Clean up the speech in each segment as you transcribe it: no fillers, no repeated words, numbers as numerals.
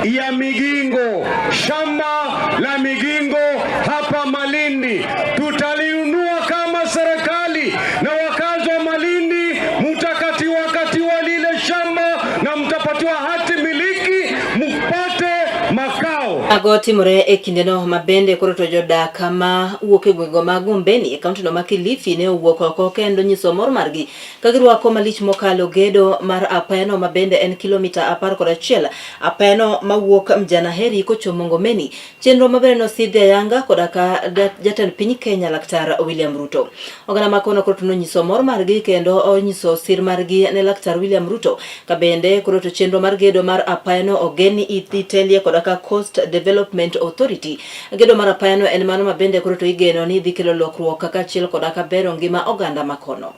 Ya Migingo, shamba la Migingo hapa Malindi tutalinunua kama serikali, na wakazi wa Malindi mtakatiwa katiwa lile shamba na mtapatiwa hati miliki mpate makao. Mago timore e kindeno ma bende koro to jodak ma wuok e gwenge mag Ngombeni e kaunti no ma Kilifi ne owuok oko kendo nyiso mor margi ka girwako malich mokalo gedo mar apayano ma bende en kilomita 11 apayano mawuok Mjanaheri kochomo Ngomeni, chenro maber nosidhi ayanga koda ka jatend piny Kenya Laktar William Ruto. Oganda ma kono koro to nonyiso mor margi kendo onyiso sir margi ne Laktar William Ruto ka bende koro to chenro mar gedo mar apayano ogen ni idhi telie koda ka Coast Development Authority. Gedo mar apayano en mano ma bende koro to igeno ni dhi kelo lokruok kaachiel koda ka bero ngima oganda ma kono.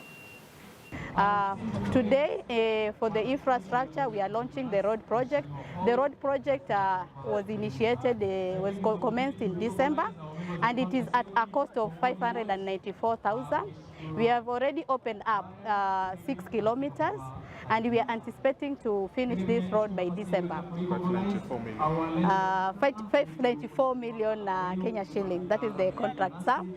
Today, for the infrastructure, we are launching the road project. The road project was initiated, was commenced in December, and it is at a cost of 594,000. We have already opened up 6 kilometers, and we are anticipating to finish this road by December. 594 million. 594 million Kenya shilling. That is the contract sum.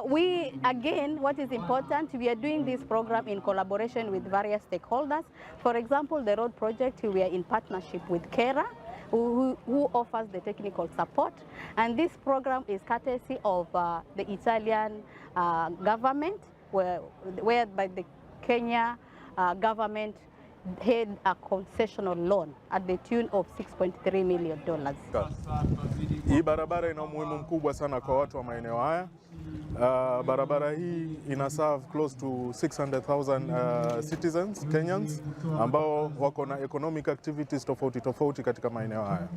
We, again, what is important, we are doing this program in collaboration with various stakeholders. For example, the road project, we are in partnership with KeRRA, who offers the technical support. And this program is courtesy of the Italian government, whereby the Kenya government had a concessional loan at the tune of $6.3 million. Hii barabara ina umuhimu mkubwa sana kwa watu wa maeneo haya. Barabara hii ina serve close to 600,000 citizens Kenyans ambao wako na economic activities tofauti tofauti katika maeneo haya.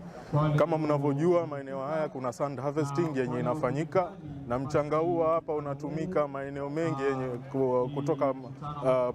Kama mnavyojua, maeneo haya kuna sand harvesting yenye inafanyika na mchanga huu hapa unatumika maeneo mengi yenye kutoka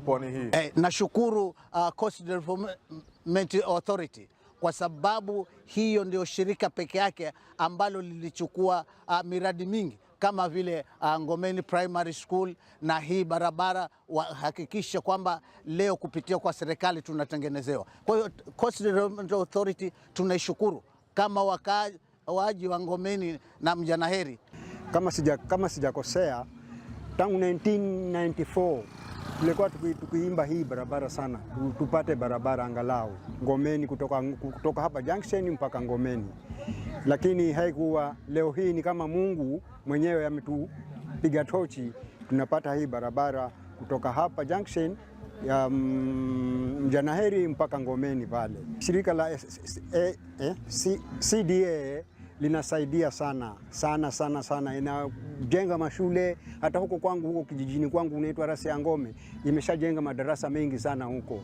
pwani hii. Nashukuru Coast Development Authority kwa sababu hiyo ndio shirika peke yake ambalo lilichukua miradi mingi kama vile Ngomeni Primary School na hii barabara wahakikishe kwamba leo kupitia kwa serikali tunatengenezewa. Kwa hiyo Coast Development Authority tunaishukuru kama wakaaji wa Ngomeni na Mjanaheri. Kama sijakosea, tangu 1994 tulikuwa tukiimba hii barabara sana, tupate barabara angalau Ngomeni kutoka hapa junction mpaka Ngomeni, lakini haikuwa. Leo hii ni kama Mungu mwenyewe ametupiga tochi, tunapata hii barabara kutoka hapa junction ya Mjanaheri mpaka Ngomeni pale. Shirika la CDA linasaidia sana sana sana sana, inajenga mashule hata huko kwangu, huko kijijini kwangu unaitwa Rasi ya Ngome, imeshajenga madarasa mengi sana huko.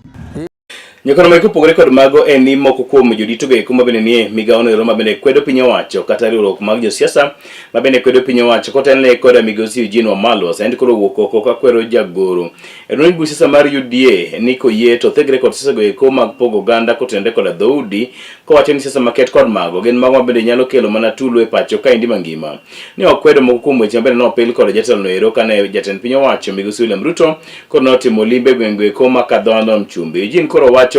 Nyokono ma kopogore kod mago en ni moko kuom jodito go eko mabende nie migawo no ero mabende kwedo piny owacho kata riwruok mag josiasa mabende kwedo piny owacho kotelne koda migosi Eugene Wamalwa sani koro owuok oko ka kwero jagoro e duond buch siasa mar UDA ni koyie to thegre kod siasa go eko mag pogo oganda kotenore koda dhoudi, kowacho ni siasa maket kod mago gin mago mabende nyalo kelo mana tulo e pacho kaendi mangima. Ne okwedo moko kuom weche mabende nopil kod jatelo no ero kane jatend piny owacho migosi William Ruto koro notimo limbe e gwenge eko ma Kadhondo Mchumbi. Eugene koro wacho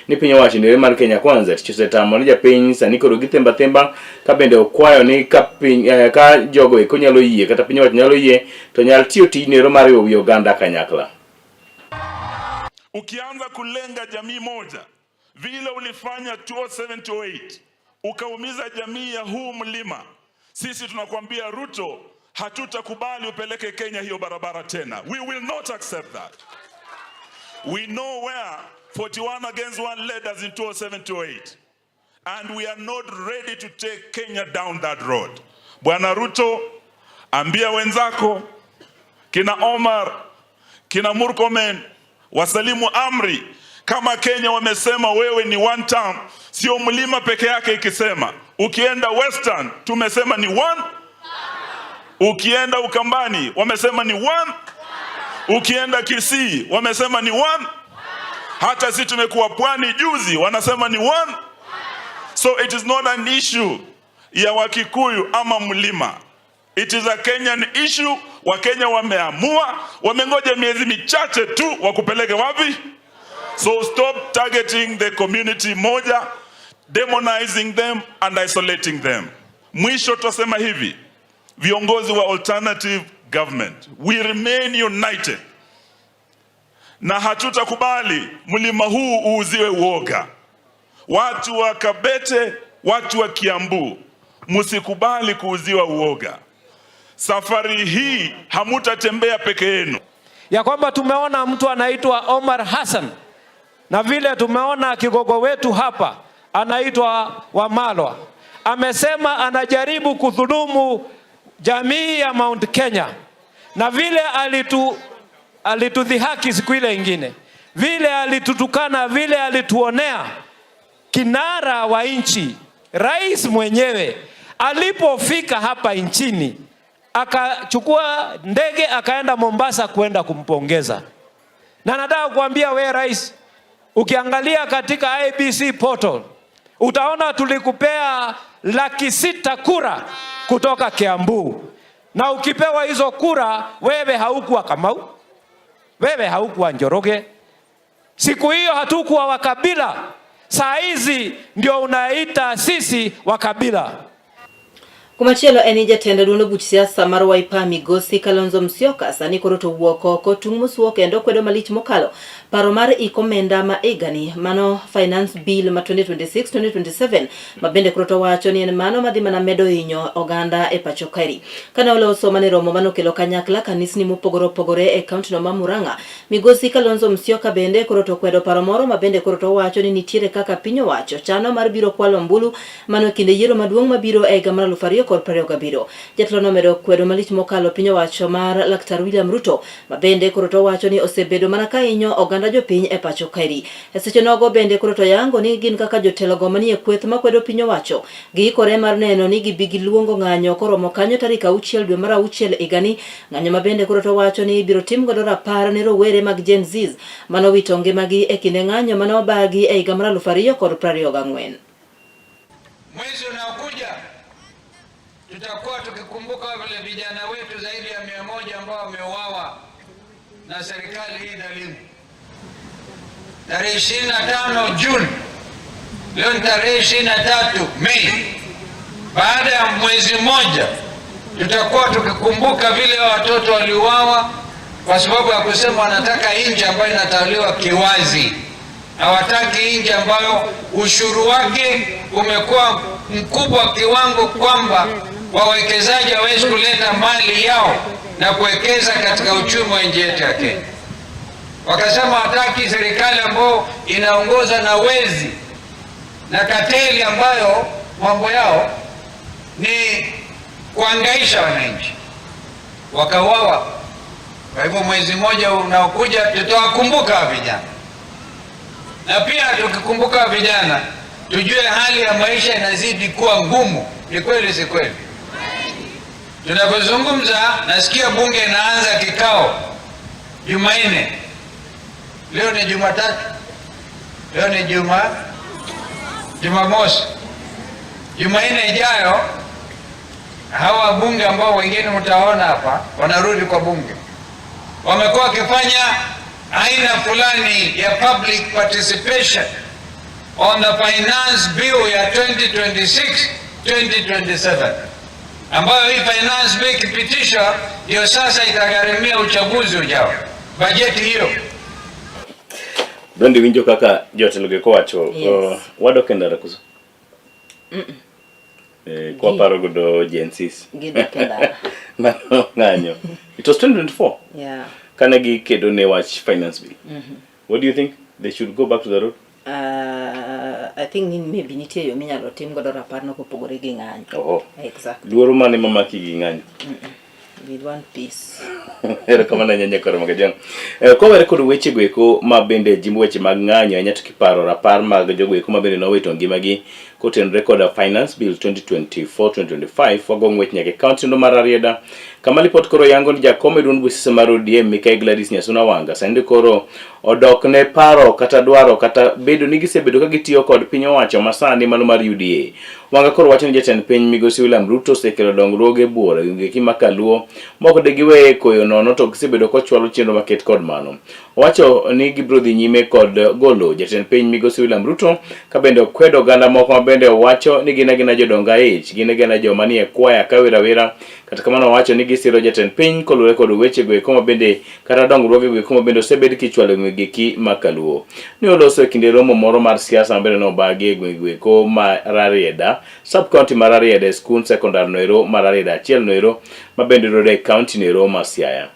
ni piny owacho ndire mar Kenya Kwanza tich osetamo ni japiny sani koro githemba themba ka bende okwayo ni ka piny ka jogo eko nyalo yie kata piny owacho nyalo yie to nyal tiyo tijno ero mar riwo wi oganda kanyakla. Ukianza kulenga jamii moja vile ulifanya 2007 ukaumiza jamii ya huu mlima, sisi tunakwambia Ruto, hatutakubali upeleke Kenya hiyo barabara tena. We will not accept that. We know where 41 against 1 led us in 2007 and we are not ready to take Kenya down that road. Bwana Ruto, ambia wenzako kina Omar, kina Murkomen wasalimu amri. Kama Kenya wamesema wewe ni one term, sio mlima peke yake ikisema. Ukienda Western tumesema ni one, ukienda Ukambani wamesema ni one, ukienda Kisii wamesema ni one, hata sisi tumekuwa pwani juzi wanasema ni one. So it is not an issue ya Wakikuyu ama mlima. It is a Kenyan issue. Wakenya wameamua, wamengoja miezi michache tu wakupeleke wapi? So stop targeting the community moja. demonizing them and isolating them. Mwisho tutasema hivi, viongozi wa alternative government, we remain united na hatutakubali mlima huu uuziwe uoga. Watu wa Kabete, watu wa Kiambu, msikubali kuuziwa uoga. Safari hii hamutatembea peke yenu. Ya kwamba tumeona mtu anaitwa Omar Hassan na vile tumeona kigogo wetu hapa anaitwa Wamalwa amesema anajaribu kudhulumu jamii ya Mount Kenya, na vile alitudhihaki siku ile ingine, vile alitutukana, vile alituonea, kinara wa nchi, rais mwenyewe alipofika hapa nchini akachukua ndege akaenda Mombasa kwenda kumpongeza. Na nataka kuambia we rais, ukiangalia katika IEBC portal utaona tulikupea 600,000 kura kutoka Kiambu, na ukipewa hizo kura wewe haukuwa Kamau, wewe haukuwa Njoroge. Siku hiyo hatukuwa wakabila, saa hizi ndio unaita sisi wakabila. Kumachielo en ni jatend duond buch siasa mar Wiper Migosi Kalonzo Musyoka sani koro to wuok oko tung' mosuo kendo kwedo malich mokalo paro mar iko omenda ma higani mano Finance Bill ma 2026-2027 ma bende koro to wacho ni en mano madhi mana medo hinyo oganda e pacho kaeri. Kane oloso mane romo manokelo kanyakla kanisni mopogore opogore e kaunti no ma Murang'a, Migosi Kalonzo Musyoka bende koro to kwedo paro moro ma bende koro to wacho ni nitiere kaka piny owacho chano mar biro kwalo ombulu mano kinde yiero maduong' mabiro e higa mar 2027. Jatelo nomedo kwedo malich mokalo piny owacho mar Laktar William Ruto ma bende koro to wacho ni osebedo mana ka hinyo oganda jopiny e pacho kaeri. E seche nogo bende koro to yango ni gin kaka jotelogo manie kweth makwedo piny owacho giikore mar neno ni gibi giluongo ng'anyo koromo kanyo tarik 6 dwe mar 6 higani. Ng'anyo ma bende koro to wacho ni ibiro tim godo rapar ne rowere mag Gen Zs manowito ngimagi e kinde ng'anyo mane obagi e higa mar 2024. Mwezi unaokuja tutakuwa tukikumbuka vile vijana wetu zaidi ya 100 ambao wameuawa na serikali hii dhalimu. Tarehe 25 Juni, leo ni tarehe 23 Mei, baada ya mwezi mmoja tutakuwa tukikumbuka vile watoto waliuawa kwa sababu ya kusema wanataka nchi ambayo inatawaliwa kiwazi. Hawataki nchi ambayo ushuru wake umekuwa mkubwa kiwango kwamba wawekezaji hawawezi kuleta mali yao na kuwekeza katika uchumi wa nchi yetu ya Kenya. Wakasema hataki serikali ambayo inaongoza na wezi na kateli ambayo mambo yao ni kuangaisha wananchi, wakauawa. Kwa hivyo mwezi mmoja unaokuja tutawakumbuka vijana, na pia tukikumbuka vijana tujue hali ya maisha inazidi kuwa ngumu. Ni kweli si kweli? Tunapozungumza nasikia bunge inaanza kikao Jumanne, leo ni Jumatatu, leo ni Jumamosi. Jumanne ijayo hawa bunge ambao wengine mtaona hapa wanarudi kwa bunge, wamekuwa wakifanya aina fulani ya public participation on the finance bill ya 2026-2027, ambayo hii finance bill ikipitishwa ndio sasa itagharimia uchaguzi ujao, bajeti hiyo. Dondi winjo kaka jotelo gi kowacho. Yes. Wadok e ndara koso? Kwa paro godo Gen Zs. Gidok e ndara. Mano ng'anyo. It was 2024. Kane gikedo ne wach finance bill. What do you think? They should go back to the road? I think ni maybe nitie yo minyalo tim godo rapar no kopogore gi ng'anyo. Oh. Exactly. Luoro mane mamaki gi ng'anyo? We want peace. Erokamano ahinya nyakoro Magajang. Kowere kod weche go eko ma bende jimbo weche mag ng'anyo ahinya to kiparo rapar mag jogo eko ma bende nowito ngimagi kotenore koda Finance Bill 2024-2025 wago ng'wech nyaka e kaunti no mar Rarieda kama lipot koro yango ni jakom e duond buch mar ODM Mikai Gladys Nyasuna Wanga sani koro odok ne paro kata dwaro kata bedo ni gisebedo ka gitiyo kod piny owacho masani mano mar UDA. Wanga koro wacho ni jatend piny migosi William Ruto osekelo dongruoge buora e gwenge ma Kaluo mok de giweye koyo nono to gisebedo kochwalo chenro maket kod mano. Owacho ni gibiro dhi nyime kod golo jatend piny migosi William Ruto ka bende okwedo oganda moko mabende bende owacho ni gin agina jodong aich, gin agina joma nie kwaya ka wera wera. Kata kamano owacho ni gisiro jatend piny koluwore kod weche go eko ma bende kata dongruoge go eko ma bende osebed kichwalo e gwenge eki ma Kaluo. Ne oloso e kinde romo moro mar siasa ma bende nobagi e gwenge go eko ma Rarieda, sub county ma Rarieda e skund sekondar noero ma Rarieda achiel noero ma bende yudore e county noero ma Siaya.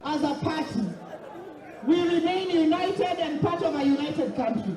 As a party, we remain united and part of a united country.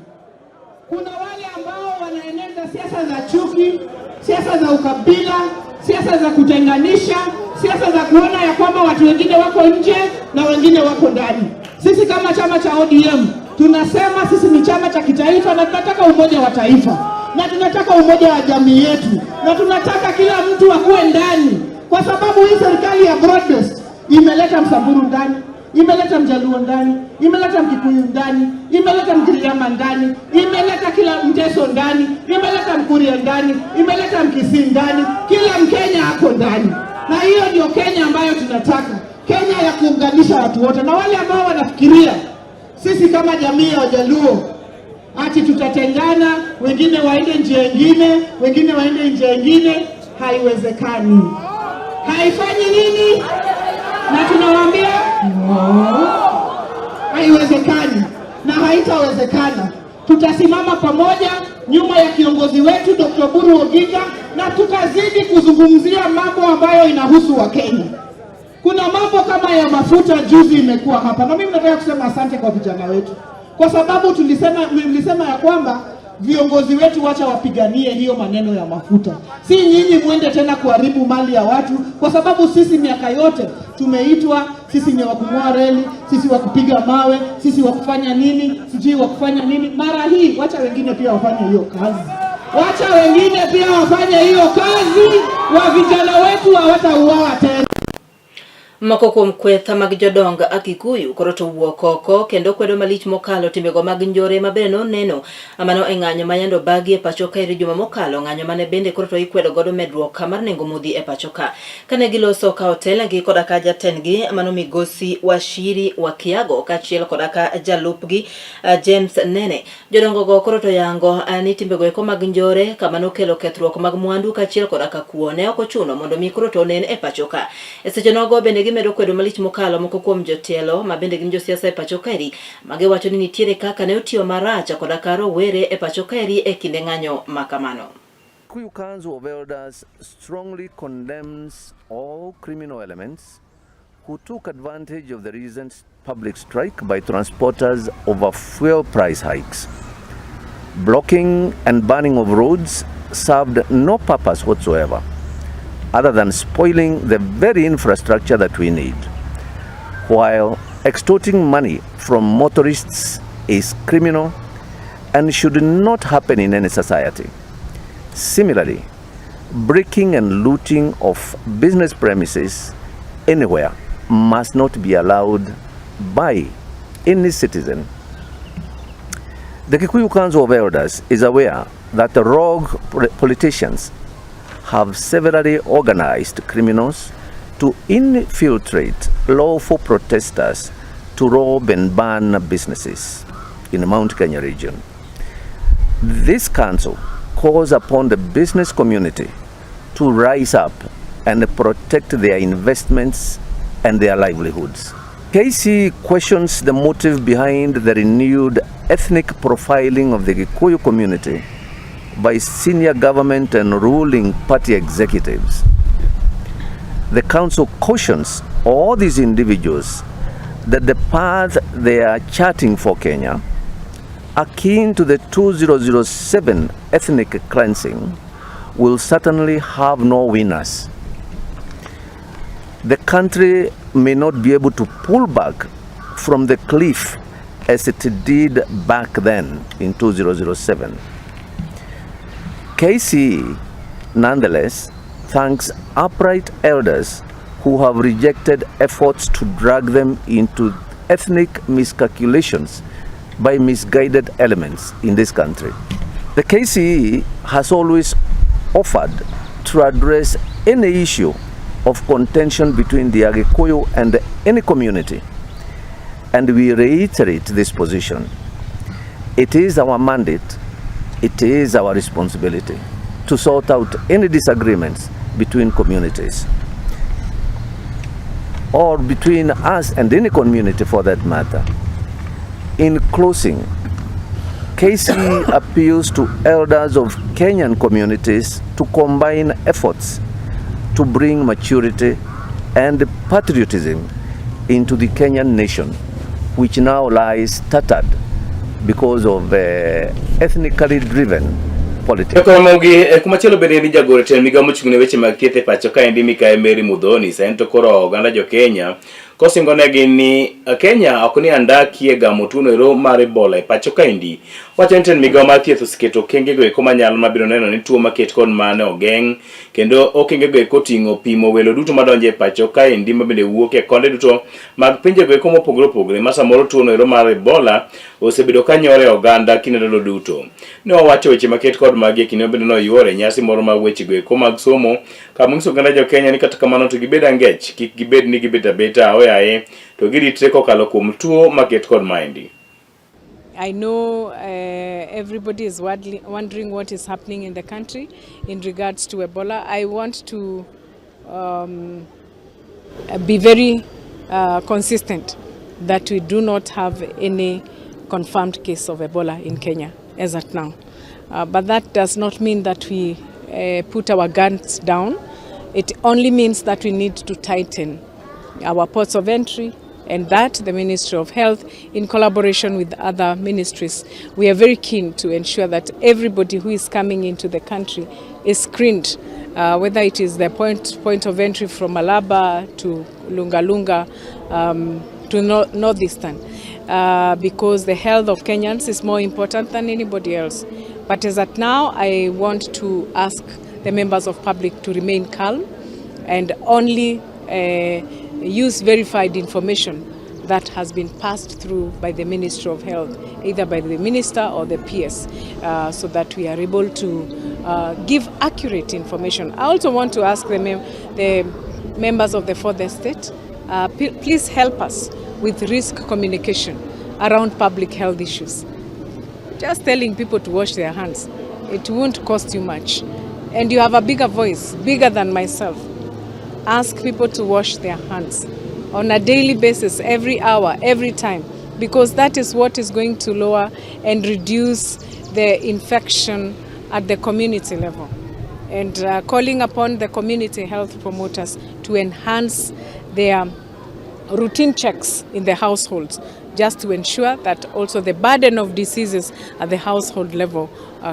Kuna wale ambao wanaeneza siasa za chuki, siasa za ukabila, siasa za kutenganisha, siasa za kuona ya kwamba watu wengine wako nje na wengine wako ndani. Sisi kama chama cha ODM tunasema sisi ni chama cha kitaifa na tunataka umoja wa taifa na tunataka umoja wa jamii yetu na tunataka kila mtu akuwe ndani, kwa sababu hii serikali ya broad-based imeleta Msamburu ndani, imeleta Mjaluo ndani, imeleta Mkikuyu ndani, imeleta Mgiriama ndani, imeleta kila Mteso ndani, imeleta Mkuria ndani, imeleta Mkisii ndani, kila Mkenya ako ndani. Na hiyo ndio Kenya ambayo tunataka, Kenya ya kuunganisha watu wote. Na wale ambao wanafikiria sisi kama jamii ya Wajaluo ati tutatengana, wengine waende njia ingine, wengine waende njia ingine, haiwezekani. Haifanyi nini? Na tunawaambia no, haiwezekani na haitawezekana. Tutasimama pamoja nyuma ya kiongozi wetu Dr. Oburu Oginga na tutazidi kuzungumzia mambo ambayo inahusu Wakenya. Kuna mambo kama ya mafuta juzi imekuwa hapa, na mimi nataka kusema asante kwa vijana wetu, kwa sababu mlisema ya kwamba viongozi wetu wacha wapiganie hiyo maneno ya mafuta, si nyinyi mwende tena kuharibu mali ya watu, kwa sababu sisi miaka yote tumeitwa sisi ni wa kung'oa reli, sisi wa kupiga mawe, sisi wa kufanya nini, sijui wa kufanya nini. Mara hii wacha wengine pia wafanye hiyo kazi, wacha wengine pia wafanye hiyo kazi, wa vijana wetu hawatauawa tena. Moko kuom kweth mag jodong Akikuyu koro to owuok oko kendo kwedo malich mokalo timbego mag njore ma bende noneno mano e ng'anyo ma yande obagi e pacho ka eri juma mokalo, ng'anyo mane bende koro to ikwedo godo medruok mar nengo modhi e pacho ka. Kane giloso ka otelnegi koda ka jatendgi mano migosi Wachiri Wakiago kaachiel koda ka jalupgi James Nene, jodongo go koro to yango ni timbego eko mag njore kama nokelo kethruok mag mwandu kaachiel koda ka kuo ne ok ochuno mondo mi koro to onen e pacho ka. E seche nogo bende gimedo kwedo malich mokalo moko kuom jotelo ma bende gin josiasa e pacho kaeri magiwacho ni nitiere kaka ne otiyo marach koda ka rowere e pacho kaeri e kinde ng'anyo ma kamano. Kikuyu Council of Elders strongly condemns all criminal elements who took advantage of the recent public strike by transporters over fuel price hikes. Blocking and burning of roads served no purpose whatsoever other than spoiling the very infrastructure that we need, while extorting money from motorists is criminal and should not happen in any society. Similarly, breaking and looting of business premises anywhere must not be allowed by any citizen. The Kikuyu Council of Elders is aware that the rogue politicians have severally organized criminals to infiltrate lawful protesters to rob and burn businesses in the Mount Kenya region. This council calls upon the business community to rise up and protect their investments and their livelihoods. KC questions the motive behind the renewed ethnic profiling of the Gikuyu community by senior government and ruling party executives. The council cautions all these individuals that the path they are charting for Kenya, akin to the 2007 ethnic cleansing, will certainly have no winners. The country may not be able to pull back from the cliff as it did back then in 2007. KCE, nonetheless, thanks upright elders who have rejected efforts to drag them into ethnic miscalculations by misguided elements in this country. The KCE has always offered to address any issue of contention between the Agikuyu and any community. And we reiterate this position. It is our mandate, it is our responsibility to sort out any disagreements between communities or between us and any community for that matter. In closing, KC appeals to elders of Kenyan communities to combine efforts to bring maturity and patriotism into the Kenyan nation, which now lies tattered because of ethnically driven politics. Koromogi eh, kumachielo bende ni jagoro tend migawo mochung' ne weche mag thieth e pacho kaendi Mikayi Mary Muthoni sani to koro oganda jo Kenya kosingonegi ni eh, Kenya ok ni andaki e gamo tuono ero mar Ebola e pacho kaendi. Wacho ni tend migawo mar thieth oseketo okengego eko manyalo mabiro neno ni tuo maket kod mane ogeng' kendo okengego eko oting'o pimo welo duto madonjo e pacho kaendi mabende wuok e konde duto mag pinjego eko mopogore opogore ma samoro tuono ero mar Ebola osebedo ka nyore e oganda kinde ndalo duto. Ne owacho weche maket kod magi e kinde mabende noyuore nyasi moro mag wechego eko mag somo kama onyiso oganda jo Kenya ni kata kamano to gibed angech kik gibed ni gibet abeta aoyaye to giritre kokalo kuom tuo maket kod maendi. I know everybody is wondering what is happening in the country in regards to Ebola. I want to be very consistent that we do not have any confirmed case of Ebola in Kenya as at now. But that does not mean that we put our guns down. It only means that we need to tighten our ports of entry, and that the Ministry of Health, in collaboration with other ministries, we are very keen to ensure that everybody who is coming into the country is screened, whether it is the point of entry from Malaba to Lungalunga to Northeastern, because the health of Kenyans is more important than anybody else. But as at now, I want to ask the members of public to remain calm and only use verified information that has been passed through by the Ministry of Health, either by the Minister or the PS, so that we are able to give accurate information. I also want to ask the members of the Fourth Estate, please help us with risk communication around public health issues. Just telling people to wash their hands, it won't cost you much. And you have a bigger voice, bigger than myself. Ask people to wash their hands on a daily basis, every hour, every time, because that is what is going to lower and reduce the infection at the community level. And calling upon the community health promoters to enhance their routine checks in the households, just to ensure that also the burden of diseases at the household level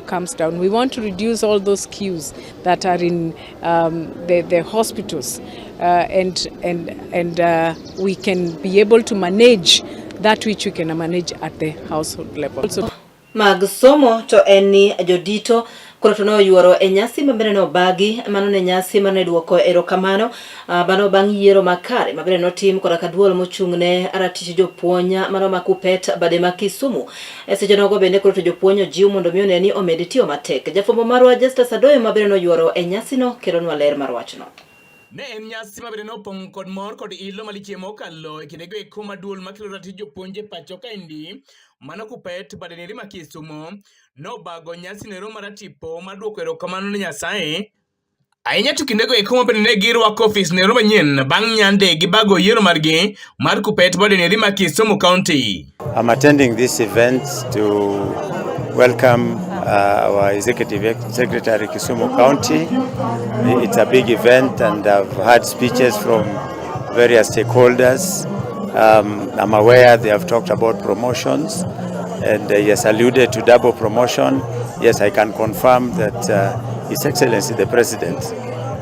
comes down. We want to reduce all those queues that are in the hospitals, and we can be able to manage that which we can manage at the household level. Also, mag somo to en ni jodito koro to noyuoro e nyasi mabende nobagi mano ne nyasi mane duoko erokamano mano bang' yiero makare mabende notim koda ka duol mochung' ne ratich jopuonj mano ma Kupet bade ma Kisumu e seche nogo bende koro to jopuonj ojiw mondo mi one ni omed tiyo matek jafwambo marwa Justus Adoyo mabende noyuoro e nyasino kelonwa ler mar wachno. Ne en nyasi mabende nopong' kod mor kod ilo malich mokalo e kindego eko ma duol makelo ratich jopuonj e pacho kaendi mano Kupet bade neri ma Kisumu nobago nyasi nero mar tipo mar duoko erokamano ne Nyasaye ahinya to kindego eko mabende ne girwako ofis nero manyien bang' nyande gibago yiero margi mar Kupet bade neri ma Kisumu County. I'm attending this event to welcome our Executive Secretary, Kisumu County. It's a big event and I've heard speeches from various stakeholders. I'm aware they have talked about promotions and he has alluded to double promotion. Yes, I can confirm that His Excellency the President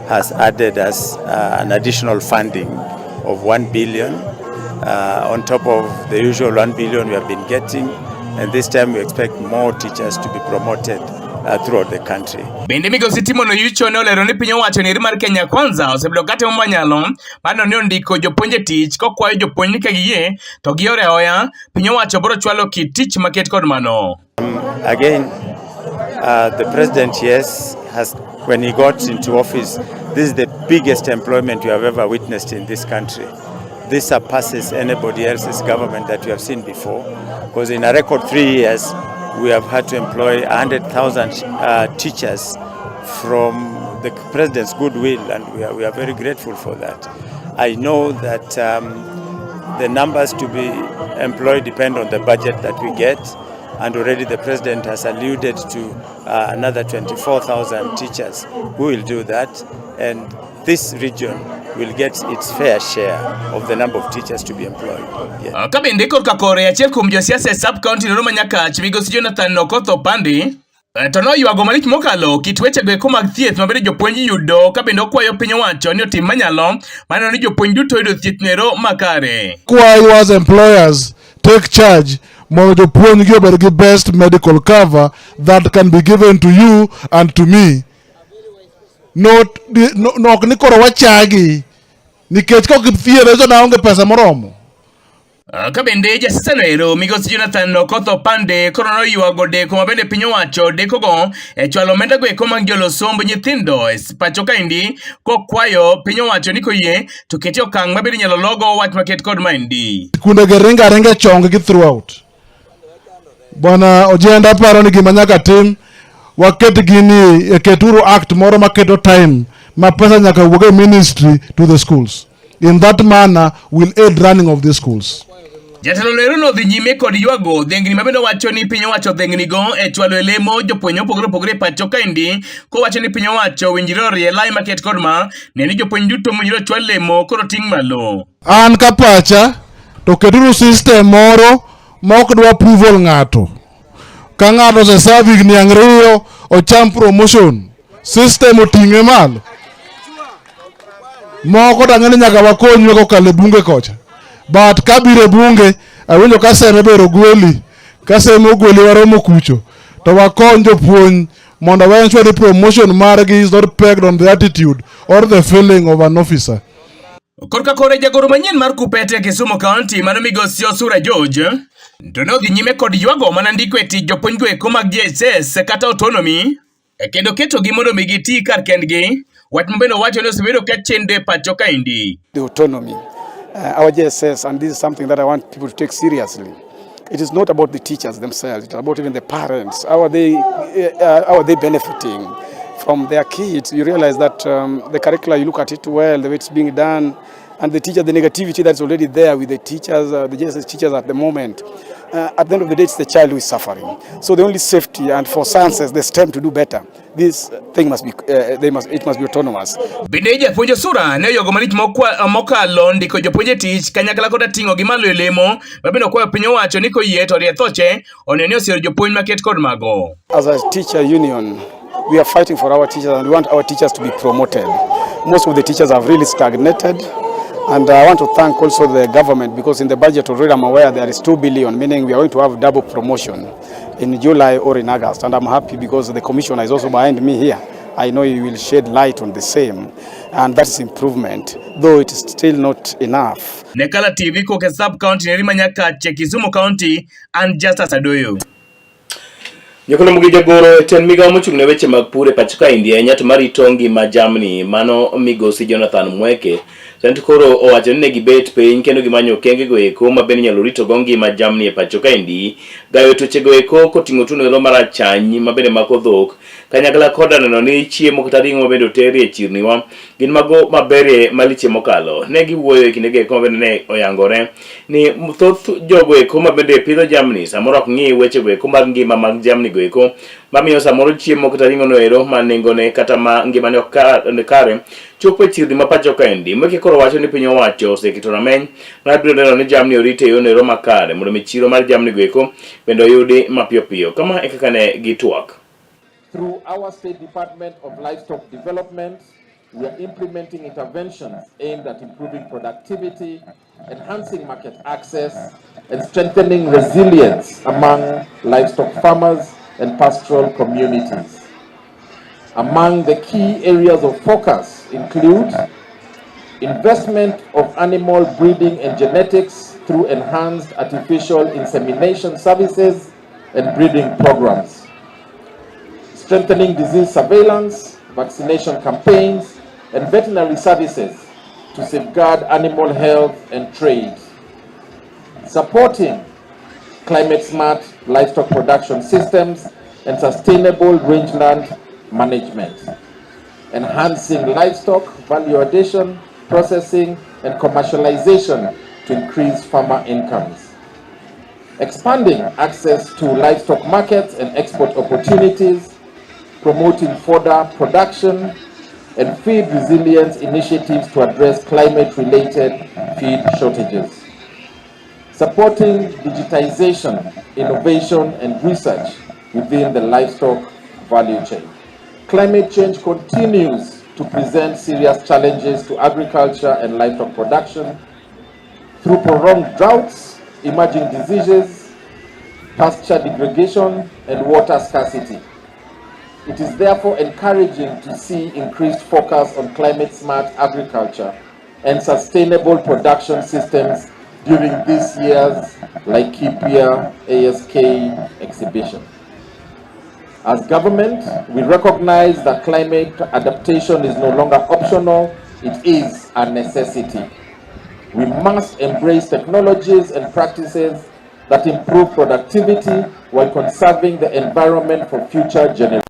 has added us an additional funding of 1 billion on top of the usual 1 billion we have been getting, and this time we expect more teachers to be promoted throughout the country. Bende migosi Timon Oyucho ne olero ni piny owacho ni mar Kenya Kwanza osebedo katimo manyalo mar neno ni ondiko jopuonj e tich kokwayo jopuonj ni ka giyie to giore aoya piny owacho biro chwalo kit tich maket kod mano. Again, The president, yes, has, when he got into office, this is the biggest employment we have ever witnessed in this country. This surpasses anybody else's government that we have seen before, because in a record 3 years, we have had to employ 100,000 teachers from the president's goodwill, and we are very grateful for that. I know that the numbers to be employed depend on the budget that we get, and already the president has alluded to another 24,000 teachers who will do that, and this region will get its fair share of the number of teachers to be employed. Yeah. Ka bende korka kore achiel kuom josiasa e sub county no ma Nyakach migosi Jonathan Okoth Opande to noywago malich mokalo kit wechego eko mag thieth ma bende jopuonj yudo ka bende okwayo piny owacho ni otim manyalo maneno ni jopuonj duto oyudo thieth nero makare. Kwayo as employers take charge mondo jopuonj gi obed gi best medical cover that can be given to you and to me. Not, no, no, ok ni koro wachagi nikech ka ok githiedhe to naonge pesa moromo. Ka bende jasiasa no ero migosi Jonathan Okoth Opande koro noywago deko ma bende piny owacho dekogo e chwalo omenda go eko mag jolo somb nyithindo e pacho kaendi kokwayo piny owacho ni koyie to ketie okang' ma bende inyalo logo wach maket kod maendi. Skunde gi ringo aringa e chong gi throughout. Bwana Ojienda aparo ni gima nyaka tim waket gini e keturu act moro maketo time ma pesa nyaka wuog e ministry to the schools. In that manner will aid running of the schools. Jatelo no ero nodhi nyime kod ywago dhengni ma bende owacho ni piny owacho dhengni go e chwalo e lemo jopuonj mopogore opogore e pacho kaendi kowacho ni piny owacho owinjore orie lai maket kod ma ne ni jopuonj duto mowinjore ochwal lemo koro ting' malo. An ka pacha to keturu system moro ma ok dwa approval ng'ato. Ka ng'ato oseserve higni 2 ocham promotion, system oting'e malo. Moko to ang'e ni nyaka wakonywe kokalo e bunge kocha. But kabiro e bunge, awinjo ka Seme ber ogweli, ka Seme ogweli waromo kucho, to wakony jopuonj mondo wa ensure ni promotion margi is not pegged on the attitude or the feeling of an officer. Korka kore jagoro manyien mar Kupet e Kisumu County mano migosi Osura George to ne odhi nyime kod ywago mana ndiko e tich jopuonj go eko mag JSS kata autonomy kendo ketogi mondo mi giti kar kendgi wach ma bende owacho ni osebedo ka chendo e pacho kaendi. The autonomy. Our JSS, and this is something that I want people to take seriously. It is not about the teachers themselves, it's about even the parents. How are they benefiting from their kids? You realize that the curricula, you look at it well, the way it's being done, and the teacher, the negativity that's already there with the teachers, the JSS teachers at the moment. At the end of the day, it's the child who is suffering. So the only safety, and for sciences, the STEM to do better, this thing must be, they must, it must be autonomous. Bende japuonj Osura ne oywago malich mokalo ndiko jopuonj e tich kanyakla koda ting'o gi malo e lemo ma bende okwayo piny owacho ni koyie to rie thoche oneno ni osiero jopuonj maket kod mago. As a teacher union, we are fighting for our teachers and we want our teachers to be promoted. Most of the teachers have really stagnated. And I want to thank also the government because in the budget already I'm aware there is 2 billion, meaning we are going to have double promotion in July or in August. And I'm happy because the commissioner is also behind me here. I know he will shed light on the same, and that is improvement, though it is still not enough. Ne Kala TV koke sub county Nerima Nyakache Kisumu County and Justus Adoyo. Nyakolo mugi jagoro e tend migawo mochung' ne weche mag pur e pacho kaendi ahinya to marito ngima jamni mano migosi Jonathan Mweke sani to koro owacho ni ne gibet piny kendo gimanyo okenge go eko ma bende inyalo ritogo ngima jamni e pacho kaendi gayo tuoche go eko koting'o tuo noero mar achany ma bende mako dhok kanyakla koda neno ni chiemo kata ring'o ma bende oteri e chirniwa gin mago maberie maliche mokalo ne giwuoyo e kindego eko ma bende ne oyangore ni thoth jogo eko ma bende pidho jamni samoro ok ng'i weche go eko mag ngima mag jamni go eko mamiyo samoro chiemo kata ring'o no ero ma nengone kata ma ngimane ok kare chopo e chirni ma pacho kaendi. Mweke koro wacho ni piny owacho oseketo rameny mar biro neno ni jamni orit e yono ero makare mondo mi chiro mar jamni go eko bende oyudi mapiyo piyo. Kama e kaka ne gitwak. Through our State Department of Livestock Development, we are implementing interventions aimed at improving productivity, enhancing market access, and strengthening resilience among livestock farmers and pastoral communities. Among the key areas of focus include investment of animal breeding and genetics through enhanced artificial insemination services and breeding programs, Strengthening disease surveillance, vaccination campaigns, and veterinary services to safeguard animal health and trade. Supporting climate-smart livestock production systems and sustainable rangeland management. Enhancing livestock value addition, processing, and commercialization to increase farmer incomes. Expanding access to livestock markets and export opportunities, promoting fodder production and feed resilience initiatives to address climate-related feed shortages. Supporting digitization, innovation, and research within the livestock value chain. Climate change continues to present serious challenges to agriculture and livestock production through prolonged droughts, emerging diseases, pasture degradation, and water scarcity. It is therefore encouraging to see increased focus on climate-smart agriculture and sustainable production systems during this year's Laikipia ASK exhibition. As government, we recognize that climate adaptation is no longer optional, it is a necessity. We must embrace technologies and practices that improve productivity while conserving the environment for future generations.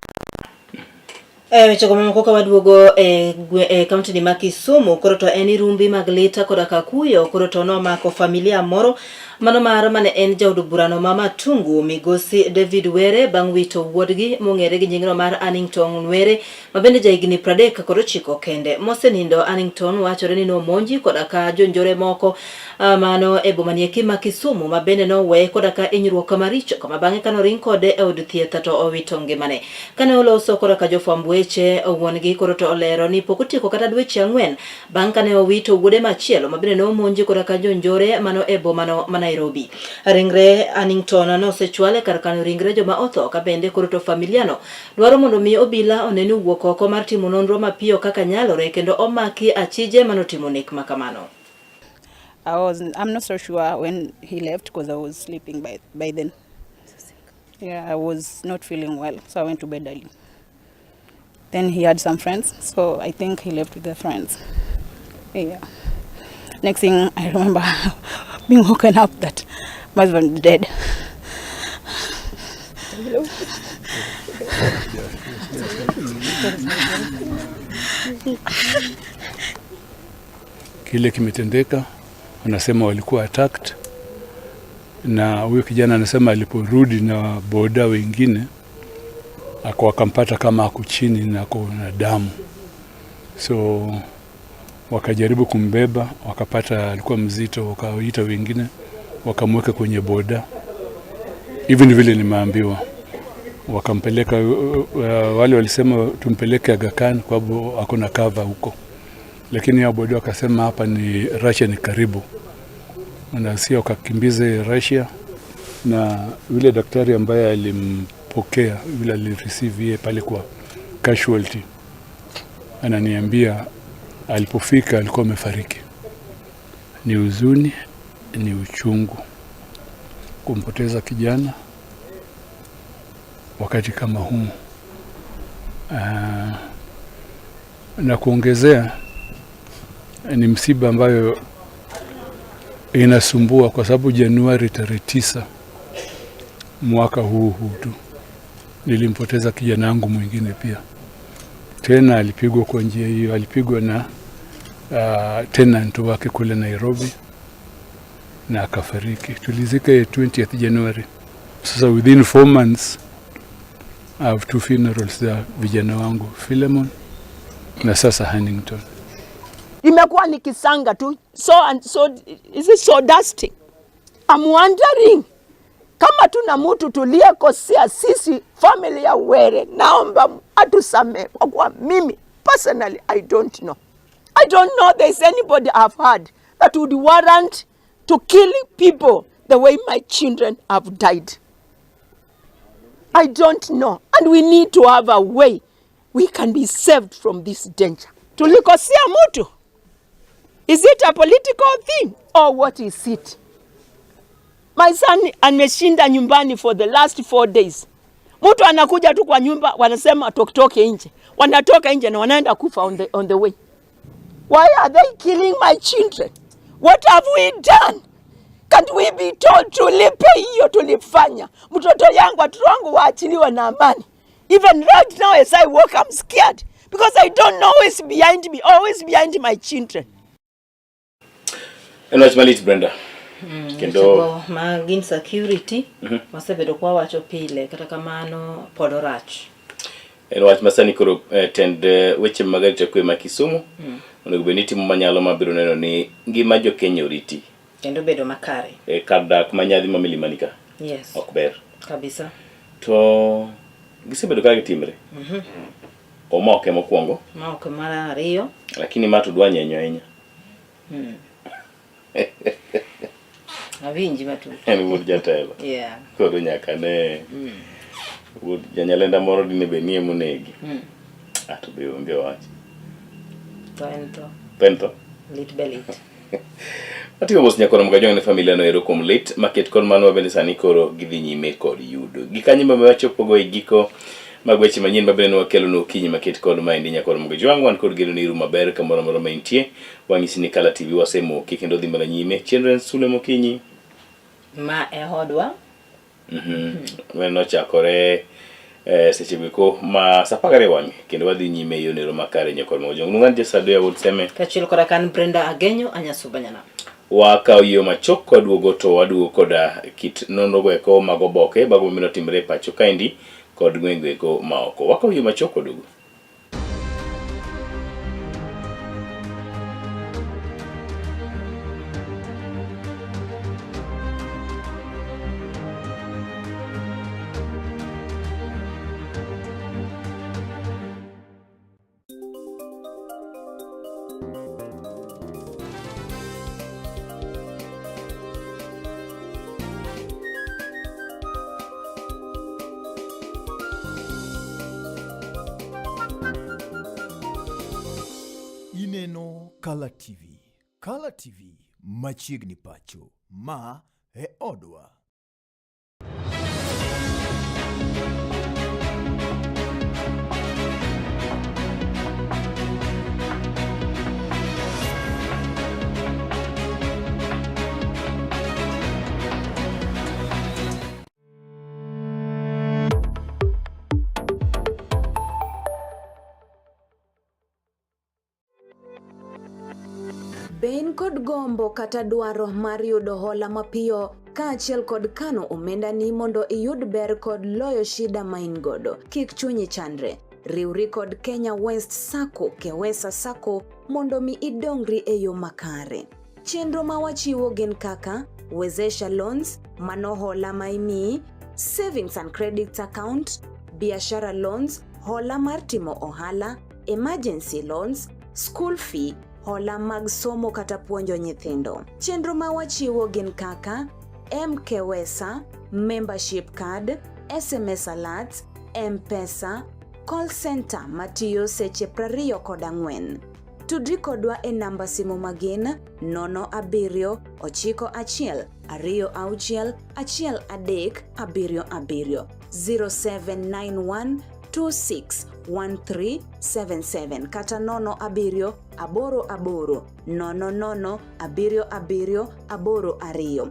E wechego mamoko ka waduogo e, e kaunti ni ma Kisumu koro to en rumbi mag lita koda kakuyo koro to nomako familia moro mano mar mane en jaod burano ma Matungu migosi David Were bang' wito wuodgi mong'ere gi nyingno mar Annington Were ma bende jahigni 39 kende. Mosenindo Annington wachore ni nomonji koda ka jonjore moko mano e boma ni ma Kisumu ma bende noweye koda ka hinyruok maricho kama bang'e kane oring kode e od thieth to owito ngimane. Kane oloso koda ka jofwamb weche wuon-gi koro to olero ni pok otieko kata dweche ang'wen bang' kane owito wuode machielo ma bende nomonji koda ka jonjore mano e bomano ma Nairobi. Ringre Annington nosechwal e kar kano ringre joma otho ka bende koro to familiano dwaro mondo mi obila one ni owuok oko mar timo nonro mapiyo kaka nyalore kendo omaki achije manotimo nek ma kamano. I'm not so sure when he left because I was sleeping by then. Yeah, I was not feeling well, so I went to bed early. Then he had some friends, so I think he left with the friends. Yeah. Next thing I remember being woken up that my husband is dead. Kile kimetendeka, wanasema walikuwa attacked, na huyo kijana anasema aliporudi na boda wengine wakampata kama ako chini na ako na damu, so wakajaribu kumbeba, wakapata alikuwa mzito, wakaita wengine wakamweka kwenye boda. Hivi ni vile nimeambiwa, wakampeleka wale walisema tumpeleke Aga Khan kwa sababu ako na cover huko, lakini hao boda wakasema hapa ni Russia, ni karibu, na sio wakakimbize Russia. Na yule daktari ambaye alimpokea yule alireceive yeye pale kwa casualty, ananiambia alipofika alikuwa amefariki. Ni huzuni, ni uchungu kumpoteza kijana wakati kama huu. Na kuongezea ni msiba ambayo inasumbua kwa sababu Januari tarehe 9 mwaka huu tu nilimpoteza kijana wangu mwingine pia. Tena alipigwa kwa njia hiyo, alipigwa na tenant wake kule Nairobi na akafariki. Tulizika 20th January. Sasa within 4 months I have 2 funerals za vijana wangu, Philemon na sasa Hannington. Imekuwa ni kisanga tu, so and so, is it so dusty? I'm wondering kama tuna mtu tuliyekosea sisi family ya Were, naomba atusamee, kwa kuwa mimi personally I don't know. I don't know there's anybody I've heard that would warrant to kill people the way my children have died. I don't know. And we need to have a way we can be saved from this danger. Tulikosea mtu? Is it a political thing or what is it? My son ameshinda nyumbani for the last 4 days. Mtu anakuja tu kwa nyumba, wanasema toke nje, wanatoka nje na wanaenda kufa on the way. Why are they killing my children? What have we done? Can't we be told tulipe hiyo tulifanya? Mtoto yangu, watoto wangu waachiliwe na amani. Even right now as I walk, I'm scared because I don't know who is behind me, always behind my children. En wach malit Brenda. Kendo Wechego mag insecurity wasebedo kwa wacho pile kata kamano pod orach. En wach ma sani koro tend weche mag arita kwe ma Kisumu onego bed ni timo manyalo mabiro neno ni ngima jo Kenya oriti Kendo bedo makare. Kar dak ma nyadhi ma milimani ka ok ber Kabisa. To gisebedo ka gitimre. Omoke mokwongo. Ma ok mar ariyo. Lakini ma to dwa nyenyo ahinya. Awinji matut. En wuod jatelo. Koro nyaka ne wuod janyalenda moro dine bed ni emonegi. Ah, to be onge wach. To en tho. To en tho. Lit be lit. Watimo mos nyakoro mgajong ne familia no ero kuom lit maket kod mano mabende sani koro gidhi nyime kod yudo. Gikanyo ma wachopogo e giko mag weche manyien mabende ne wakelo ne okinyi maket kod maendi nyakoro mgajwang' wan kod geno ni iru maber kamoro amora ma intie. Wang'isi ni Kala TV wasemoki kendo dhi mana nyime. Chenro en Sulwe Mokinyi. Ma e odwa. Mano nochakore seche goeko ma sa 12 wang'e kendo wadhi nyime e yono makare nyakor mojong. Nungan Jesadoya wuod Seme. Kaachiel koda kan Brenda Agenyo Anyasuba Nyanam. Wakawo yie machok kwaduogo to waduogo koda kit nonro go eko mag oboke mago mabiro timore e pacho kaendi kod gwenge eko maoko. Wakawo yie machok kwaduogo. Ineno Kala TV. Kala TV machiegni pacho. Ma e odwa. Be in kod gombo kata dwaro mar yudo hola mapiyo kaachiel kod kano omendani mondo iyud ber kod loyo shida ma in godo? Kik chunyi chandre. Riwri kod Kenya West Sacco, Kewesa Sacco mondo mi idongri e yo makare. Chenro ma wachiwo gin kaka Wezesha Loans, mano hola ma imiyi, Savings and Credit Account, Biashara Loans, hola mar timo ohala, Emergency Loans, School Fee, hola mag somo kata puonjo nyithindo. Chenro ma wachiwo gin kaka MKWESA, Membership Card, SMS Alerts, M-Pesa, Call Center matiyo seche 24. Tudri kodwa e namba simu magin 0 7 9 1 2 6 1 3 7 7 0791 261377 kata 0 7 8 8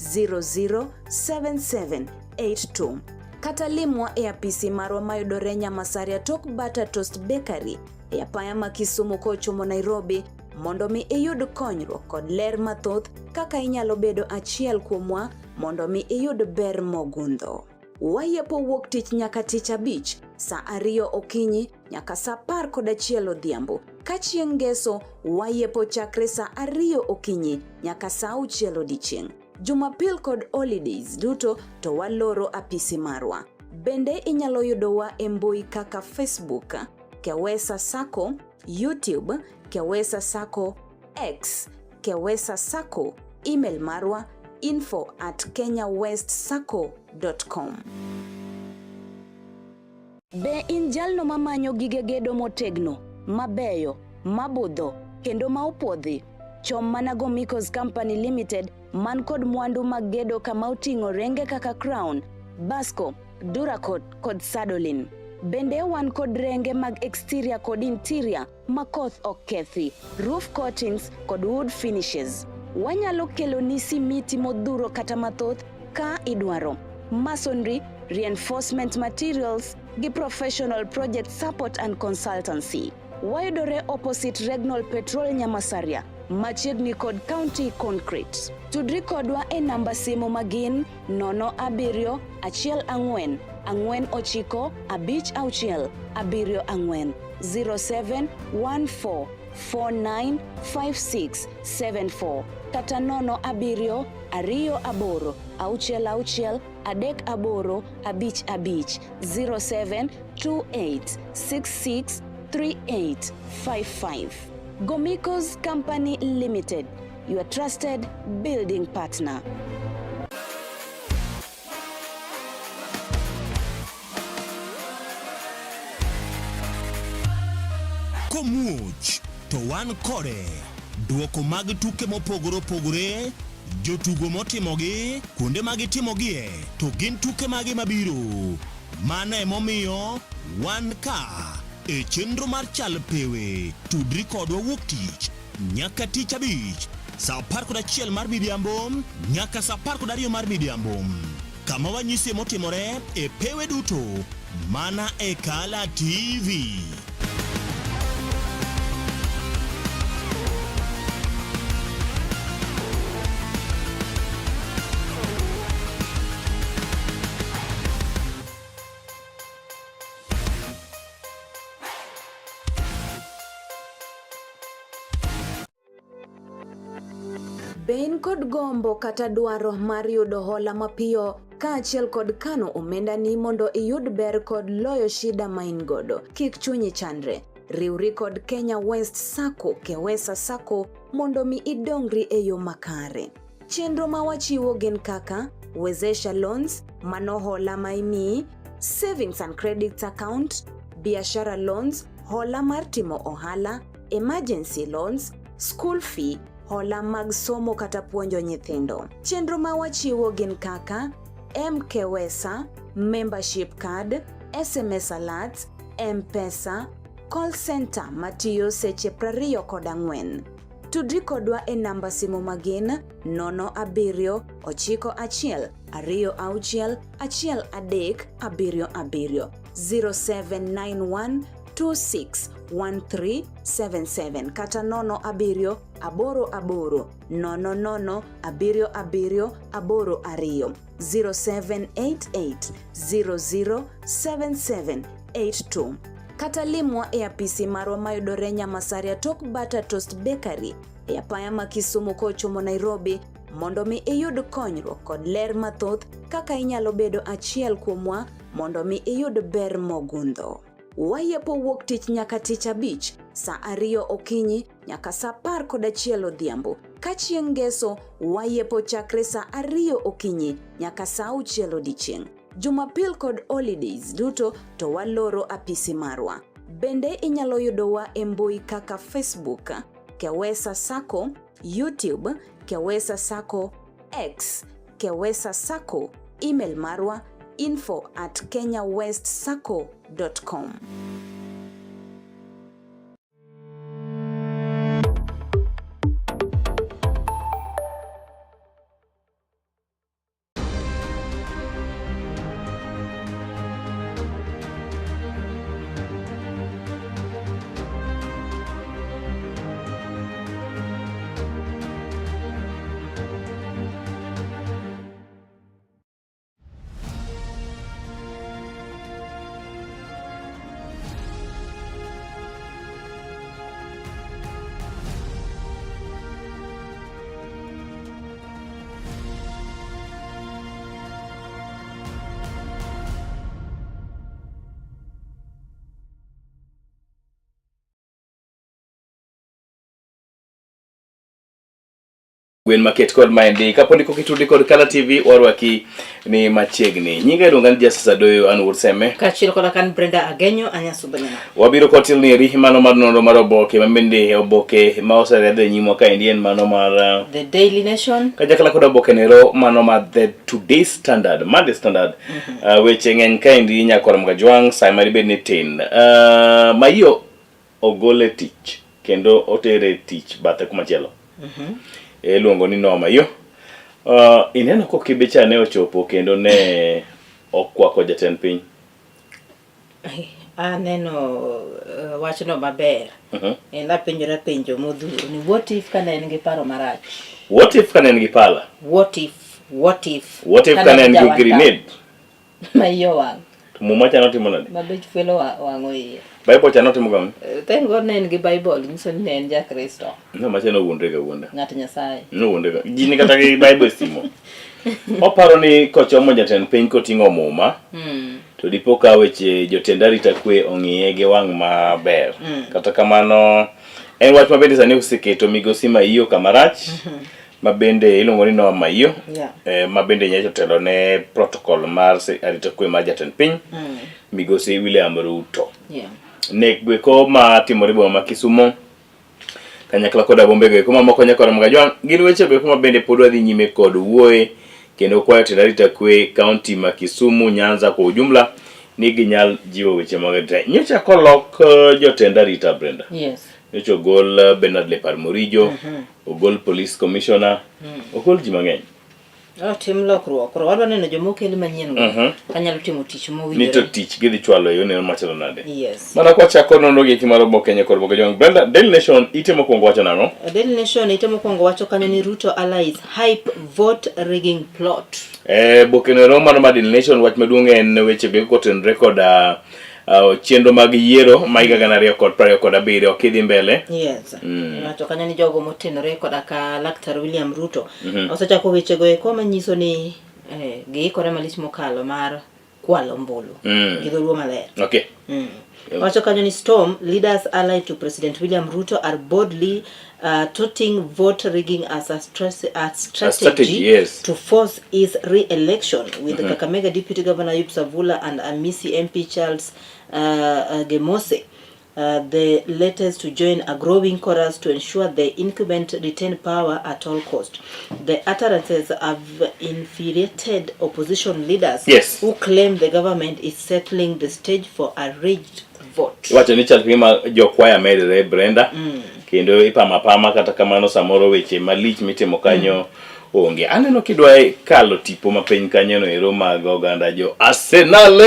0 0 7 7 8 2 0788 007782 kata limwa e apisi marwa mayudore Nyamasaria tok Butter Toast Bakery e apaya ma Kisumu kochomo Nairobi mondo mi iyud konyruok kod ler mathoth kaka inyalo bedo achiel kuomwa mondo mi iyud ber mogundho. Wayepo wuok tich nyaka tich abich saa 2 okinyi nyaka saa 11 odhiambo. Ka chieng' ngeso wayepo chakre saa 2 okinyi nyaka saa 6 odiechieng'. Jumapil kod holidays duto to waloro apisi marwa. Bende inyalo yudowa e mbui kaka Facebook, Kewesa Sacco, YouTube, Kewesa Sacco, X, Kewesa Sacco, email marwa info@kenyawestsacco.com. Be in jalno mamanyo gige gedo motegno, mabeyo, mabudho, kendo ma opuodhi? Chom mana Gomicos Company Limited man kod mwandu mag gedo kama oting'o renge kaka Crown, Basco, Duracot kod Sadolin. Bende wan kod renge mag exterior kod interior ma koth ok kethi, roof coatings kod wood finishes. Wanyalo keloni simiti modhuro kata mathoth ka idwaro. Masonry, reinforcement materials gi professional project support and consultancy. Wayudore opposite Regnol Petrol Nyamasaria, machiegni kod County Concrete. Tudri kodwa e namba simu magin 0 7 1 4 9 5 6 7 4 07 14 49 56 74 kata 0 7 2 8 6 6 3 8 5 5 07 28 66 38 55. Gomikos Company Limited, your trusted building partner. Komuoch to wan kode. Duoko mag tuke mopogore opogore, jotugo motimogi, kuonde ma gitimogie, to gin tuke mage mabiro. Mano emomiyo wan ka e chenro mar Chal Pewe. Tudri kodwa wuok tich nyaka tich abich saa 11 mar midhiambo nyaka saa 12 mar midhiambo kama wanyisie motimore e pewe duto mana e Kala TV. Be in kod gombo kata dwaro mar yudo hola mapiyo kaachiel kod kano omendani mondo iyud ber kod loyo shida ma in godo? Kik chunyi chandre. Riwri kod Kenya West Sacco, Kewesa Sacco mondo mi idongri e yo makare. Chenro ma wachiwo gin kaka Wezesha Loans, mano hola ma imiyi, Savings and Credit Account, Biashara Loans, hola mar timo ohala, Emergency Loans, School Fee, hola mag somo kata puonjo nyithindo. Chenro ma wachiwo gin kaka MKWESA, Membership Card, SMS Alerts, M-Pesa, Call Center matiyo seche 24. Tudri kodwa e namba simu magin 0 7 9 1 2 6 1 3 7 7 0791 261377 kata 0 7 8 8 0 0 7 7 8 2 0788 007782 kata limwa e apisi marwa mayudore Nyamasaria tok Butter Toast Bakery e apaya ma Kisumu kochomo Nairobi mondo mi iyud konyruok kod ler mathoth kaka inyalo bedo achiel kuomwa mondo mi iyud ber mogundho. Wayepo wuok tich nyaka tich abich saa 2 okinyi nyaka saa 11 odhiambo. Ka chieng' ngeso wayepo chakre saa 2 okinyi nyaka saa 6 odiechieng'. Jumapil kod holidays duto to waloro apisi marwa. Bende inyalo yudowa e mbui kaka Facebook, Kewesa Sacco, YouTube, Kewesa Sacco, X, Kewesa Sacco, email marwa info@kenyawestsacco.com. Gwen maket kod maendi kapo ni kokitudi kod Kala TV warwaki ni machiegni. Nyinga iluonga ni Justice Adoyo an wuod Seme. Kaachiel koda kan Brenda Agenyo anyasubanyana. Wabiro kod tilni eri mano mar nonro mar oboke ma bende oboke ma oseredh e nyimwa kaendi en mano mar The Daily Nation. Kanyakla kod oboke nero mano mar The Today Standard, Monday Standard. Weche ng'eny kaendi nyakwar Mgajwang' sa ma dibed ni tin. Maiyo ogol e tich kendo otere e tich bathe kumachielo. Iluongo ni Noah Maiyo. Ineno kokibe cha ne ochopo kendo ne okwako jatend piny. Aneno wachno maber. En apenjora penjo modhuro ni what if kane en gi paro marach? What if kane en gi pala? What if, what if? What if kane en gi grenade? Ma iye owang'. To muma cha notimo nade? Ma bech fuelo wang'o iye. Bible cha notimo gang'o? Thank God ne en gi Bible, nyiso ni ne en ja Kristo. No, macha nowuondre ga wuonda. Ng'at Nyasaye. Nowuondre ga. Ji ni kata gi Bible e simo. Oparo ni kochomo jatend piny koting'o muma, to dipo ka weche jotend arita kwe ong'iye gi wang' maber. Kata kamano, en wach ma bende sani oseketo migosi Maiyo kama rach, ma bende iluongo ni Noah Maiyo, ma bende nyocha otelo ne protocol mar arita kwe mar jatend piny, migosi William Ruto. Nek goeko ma timore boma ma Kisumo kanyakla koda bombe goeko mamoko nyaka Mgajwang' gin weche goeko ma bende pod wadhi nyime kod wuoye kendo kwayo tend arita kwe kaunti ma Kisumu, Nyanza kwa ujumla ni ginyal jiwo weche mag arita. Nyocha kolok jotend arita Brenda. Nyocha ogol Bernard Lepar Morijo, ogol police commissioner, ogol ji mang'eny. Otim lokruok. Koro wadwa neno joma okel manyien go. Kanyalo timo tich Ni to mowinjore. tich gidhi chwalo e yono machalo nade. Yes. Mana kwachako nonro gi mar oboke nyakor oboke jong Brenda, Daily Nation ite mokwongo wacho nang'o? Daily Nation ite mokwongo wacho kanyo ni Ruto allies hype vote rigging plot. Boke no mano mar Daily Nation wach maduong' en weche go kotenore koda chenro mag yiero ma higa 2027 kidhi mbele. Yes. Wacho kanyo ni jogo motenore koda ka Laktar William Ruto osechako wechego eko manyiso ni giikore malich mokalo mar kwalo ombulu gi dholuo maler. Wacho kanyo ni Storm leaders allied to President William Ruto are boldly touting vote rigging as a strategy, A strategy, yes. to force his re-election, with Kakamega Deputy Governor Ayub Savula and Amisi MP Charles Gemose, the latest to join a growing chorus to ensure the incumbent retain power at all cost. The utterances have infuriated opposition leaders who claim the government is settling the stage for a rigged vote. Iwacho ni chal gima jokwaya medore Brenda, kendo ipamo apama kata kamano samoro weche malich mitimo kanyo onge. Aneno kidwa kalo tipo mapiny kanyo no ero mag oganda jo Arsenal.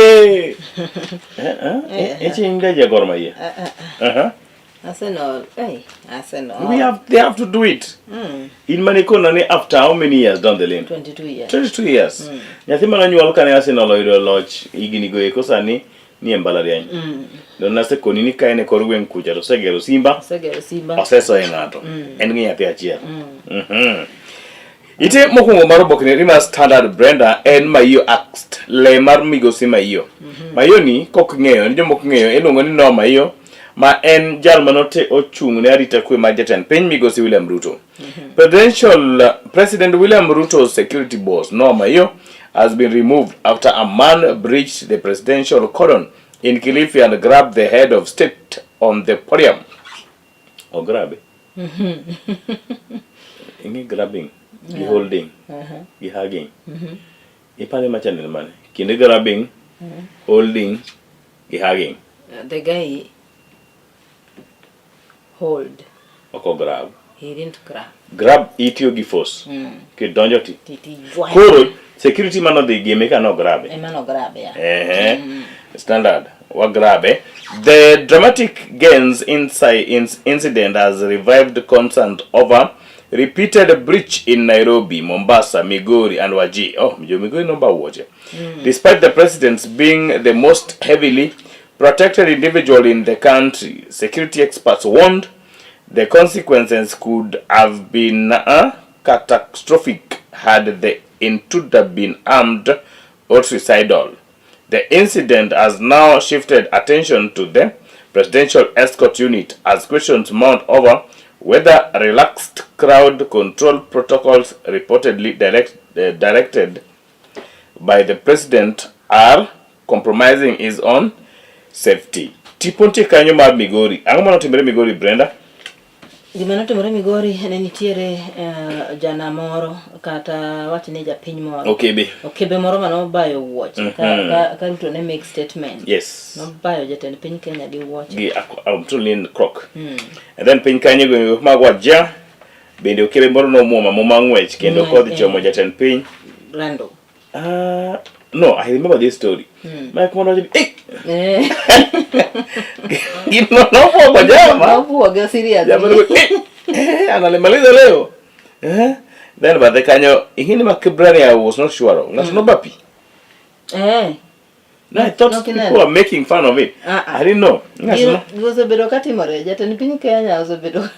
Ichinga ja Gor Mahia. Arsenal, hey, Arsenal. They have to do it. In mane kona ni after how many years down the lane? 22 years. 22 years. Nyathi mane onyuol kane Arsenal oyudo loch higni go eko sani ni e mbalariany. To nasekoni ni ka en e kor gweng' kucha to osegero Simba. Osegero Simba. Osesoye ng'ato. En gi nyathi achiel. Ite mokwongo mar oboke ni mar Standard Brenda en Maiyo axed le mar migosi Maiyo. Maiyo ni kok ng'eyo ni jomoko ng'eyo iluongo ni Noah Maiyo ma en jal manote ochung' ne arita kwe mar jatend piny migosi William Ruto. Presidential President William Ruto's security boss Noah Maiyo has been removed after a man breached the presidential cordon in Kilifi and grabbed the head of state on the podium. Ograbe. Ing'e grabbing, gi holding, gi hugging. Ipare machalne mane? Kinde grabbing, holding, gi hugging. The guy hold. Ok grab. He didn't grab. Grab itiyo gi force. Kidonjo ti. Titi Koro security manodhi gime ka no grabe. Ema no grab, yeah. Standard. Wa grabe. The dramatic gains inside incident has revived concern over repeated breach in Nairobi, Mombasa, Migori, and Wajir. Oh, Migori number watch. Despite the president's being the most heavily protected individual in the country, security experts warned the consequences could have been catastrophic had the intruder been armed or suicidal. The incident has now shifted attention to the presidential escort unit as questions mount over Whether relaxed crowd control protocols reportedly directed by the president are compromising his own safety. Tipo nitie kanyo mar Migori. Ang'o mane otimore Migori, Brenda? Gima notimore Migori ne nitiere jana moro kata wach ni japiny moro. Okebe. Okebe moro mane obayo wuoche ka Ruto ne make statement. Yes. Nobayo jatend piny Kenya gi wuoche. Gi I'm told ni en croc. And then piny kanyo gwenge mag Wajir bende okebe moro nomuomo amuma ng'wech kendo kodhi chomo jatend piny. Rando. No, I remember this story. Mike mono wacho ni, "Eh, gino nobwogo jama." Nobwoge seriously. Jama nogo, "Eh, eh, analimaliza leo." Eh? Then bathe kanyo, ing'e ni Makibrani I was not sure of. Ng'ato noba pi. No, I thought Nok people ineno. were making fun of it. Ah, ah. I didn't know. Ng'ato Gino osebedo katimore. Jatend piny Kenya osebedo.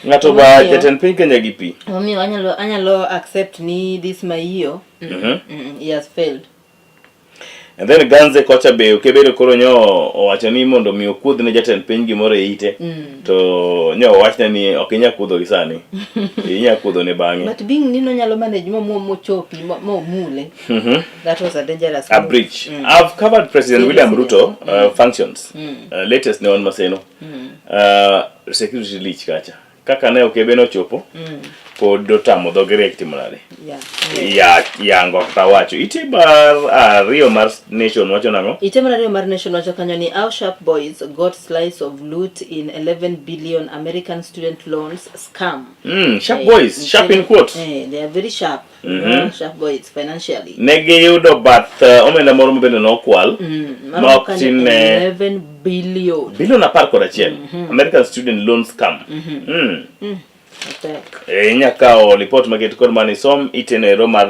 Ng'ato ba Omiyo- jatend piny Kenya gi pi. Omiyo anyalo accept ni this Maiyo he has failed. And then Ganze kocha be okebedo koro nyo owacho ni mondo mi okuodh ne jatend piny gimoro e ite. To nyo owachne ni ok inyal kuodho gi sani. Inyal kuodho ne bang'e. But being ni nonyalo manage mochopi momule. That was a dangerous A move. breach. I've covered President William Ruto functions. Latest ne wan Maseno. Security lich kacha. Kaka ne okebe nochopo, pod otamo dhoge riek timo nade? Yeah. Ya, yango kata wacho. Ite mar ariyo mar Nation wacho nang'o? Ite mar ariyo mar Nation wacho kanyo ni how sharp boys got slice of loot in 11 billion American student loans scam. Sharp boys, sharp in quotes. They are very sharp. Sharp boys financially. Ne giyudo bath omenda moro mabende nokwal ma ok tin ne 11 billion. Bilion 11. American student loan scam. Matek. Inya kawo lipot maket kod mane isom iteno e ro mar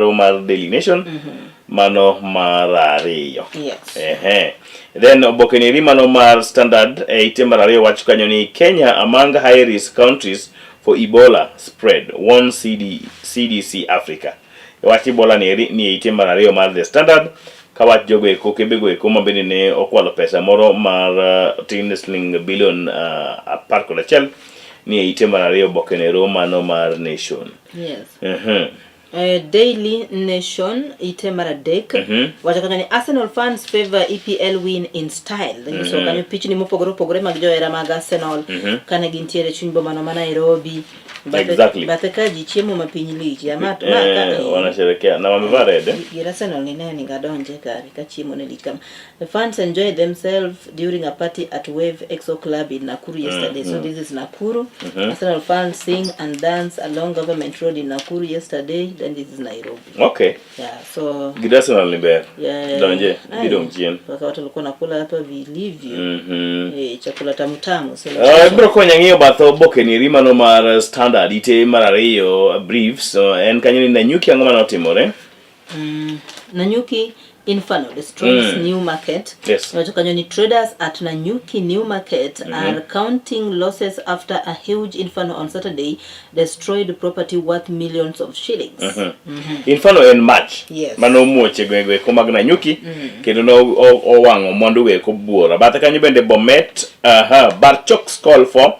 Daily Nation mano mar ariyo. Yes. Ehe. Then oboke ni mano mar Standard e ite mar ariyo wacho kanyo ni Kenya among high risk countries for Ebola spread, warn CDC Africa. Wach Ebola ni eri ni e ite mar ariyo mar The Standard ka wach jogo eko kebego eko ma bende ne okwalo pesa moro mar tin siling bilion 11 ni e ite mar ariyo oboke nero mano mar Nation. Yes. Daily Nation ite mar adek wacho kanyo ni Arsenal fans favor EPL win in style. Nyiso kanyo pichni mopogore opogore mag johera mag Arsenal kane gintiere e chuny bomano ma Nairobi. Bathe ka ji chiemo ma piny lich. Ya, ma, ma, ka, Wanasherekea na wamevaa red. Gir Arsenal ni ne onego adonje kare ka chiemo ne lich kama. The fans enjoy themselves during a party at Wave Exo Club in Nakuru yesterday. So this is Nakuru. Arsenal fans sing and dance along Government Road in Nakuru yesterday. Then this is Nairobi. Okay. Yeah, so Gir Arsenal ni ber. Yeah. Donje, Ai, gidong' chien. Mpaka watu walikuwa nakula hapa vilivyo. Chakula tamu tamu. So Ibiro konya ng'iyo bath oboke ni eri mano mar Standard ite mar ariyo briefs en kanyo ni Nanyuki ang'o mane otimore? Nanyuki Inferno destroys new market. Yes. Wacho kanyo ni traders at Nanyuki New Market are counting losses after a huge inferno on Saturday destroyed property worth millions of shillings. Inferno en mach Yes. mane omuoch e gwenge eko mag Nanyuki kendo ne owang'o mwandu eko buora. Bathe kanyo bende Bomet, aha, Barchok's call for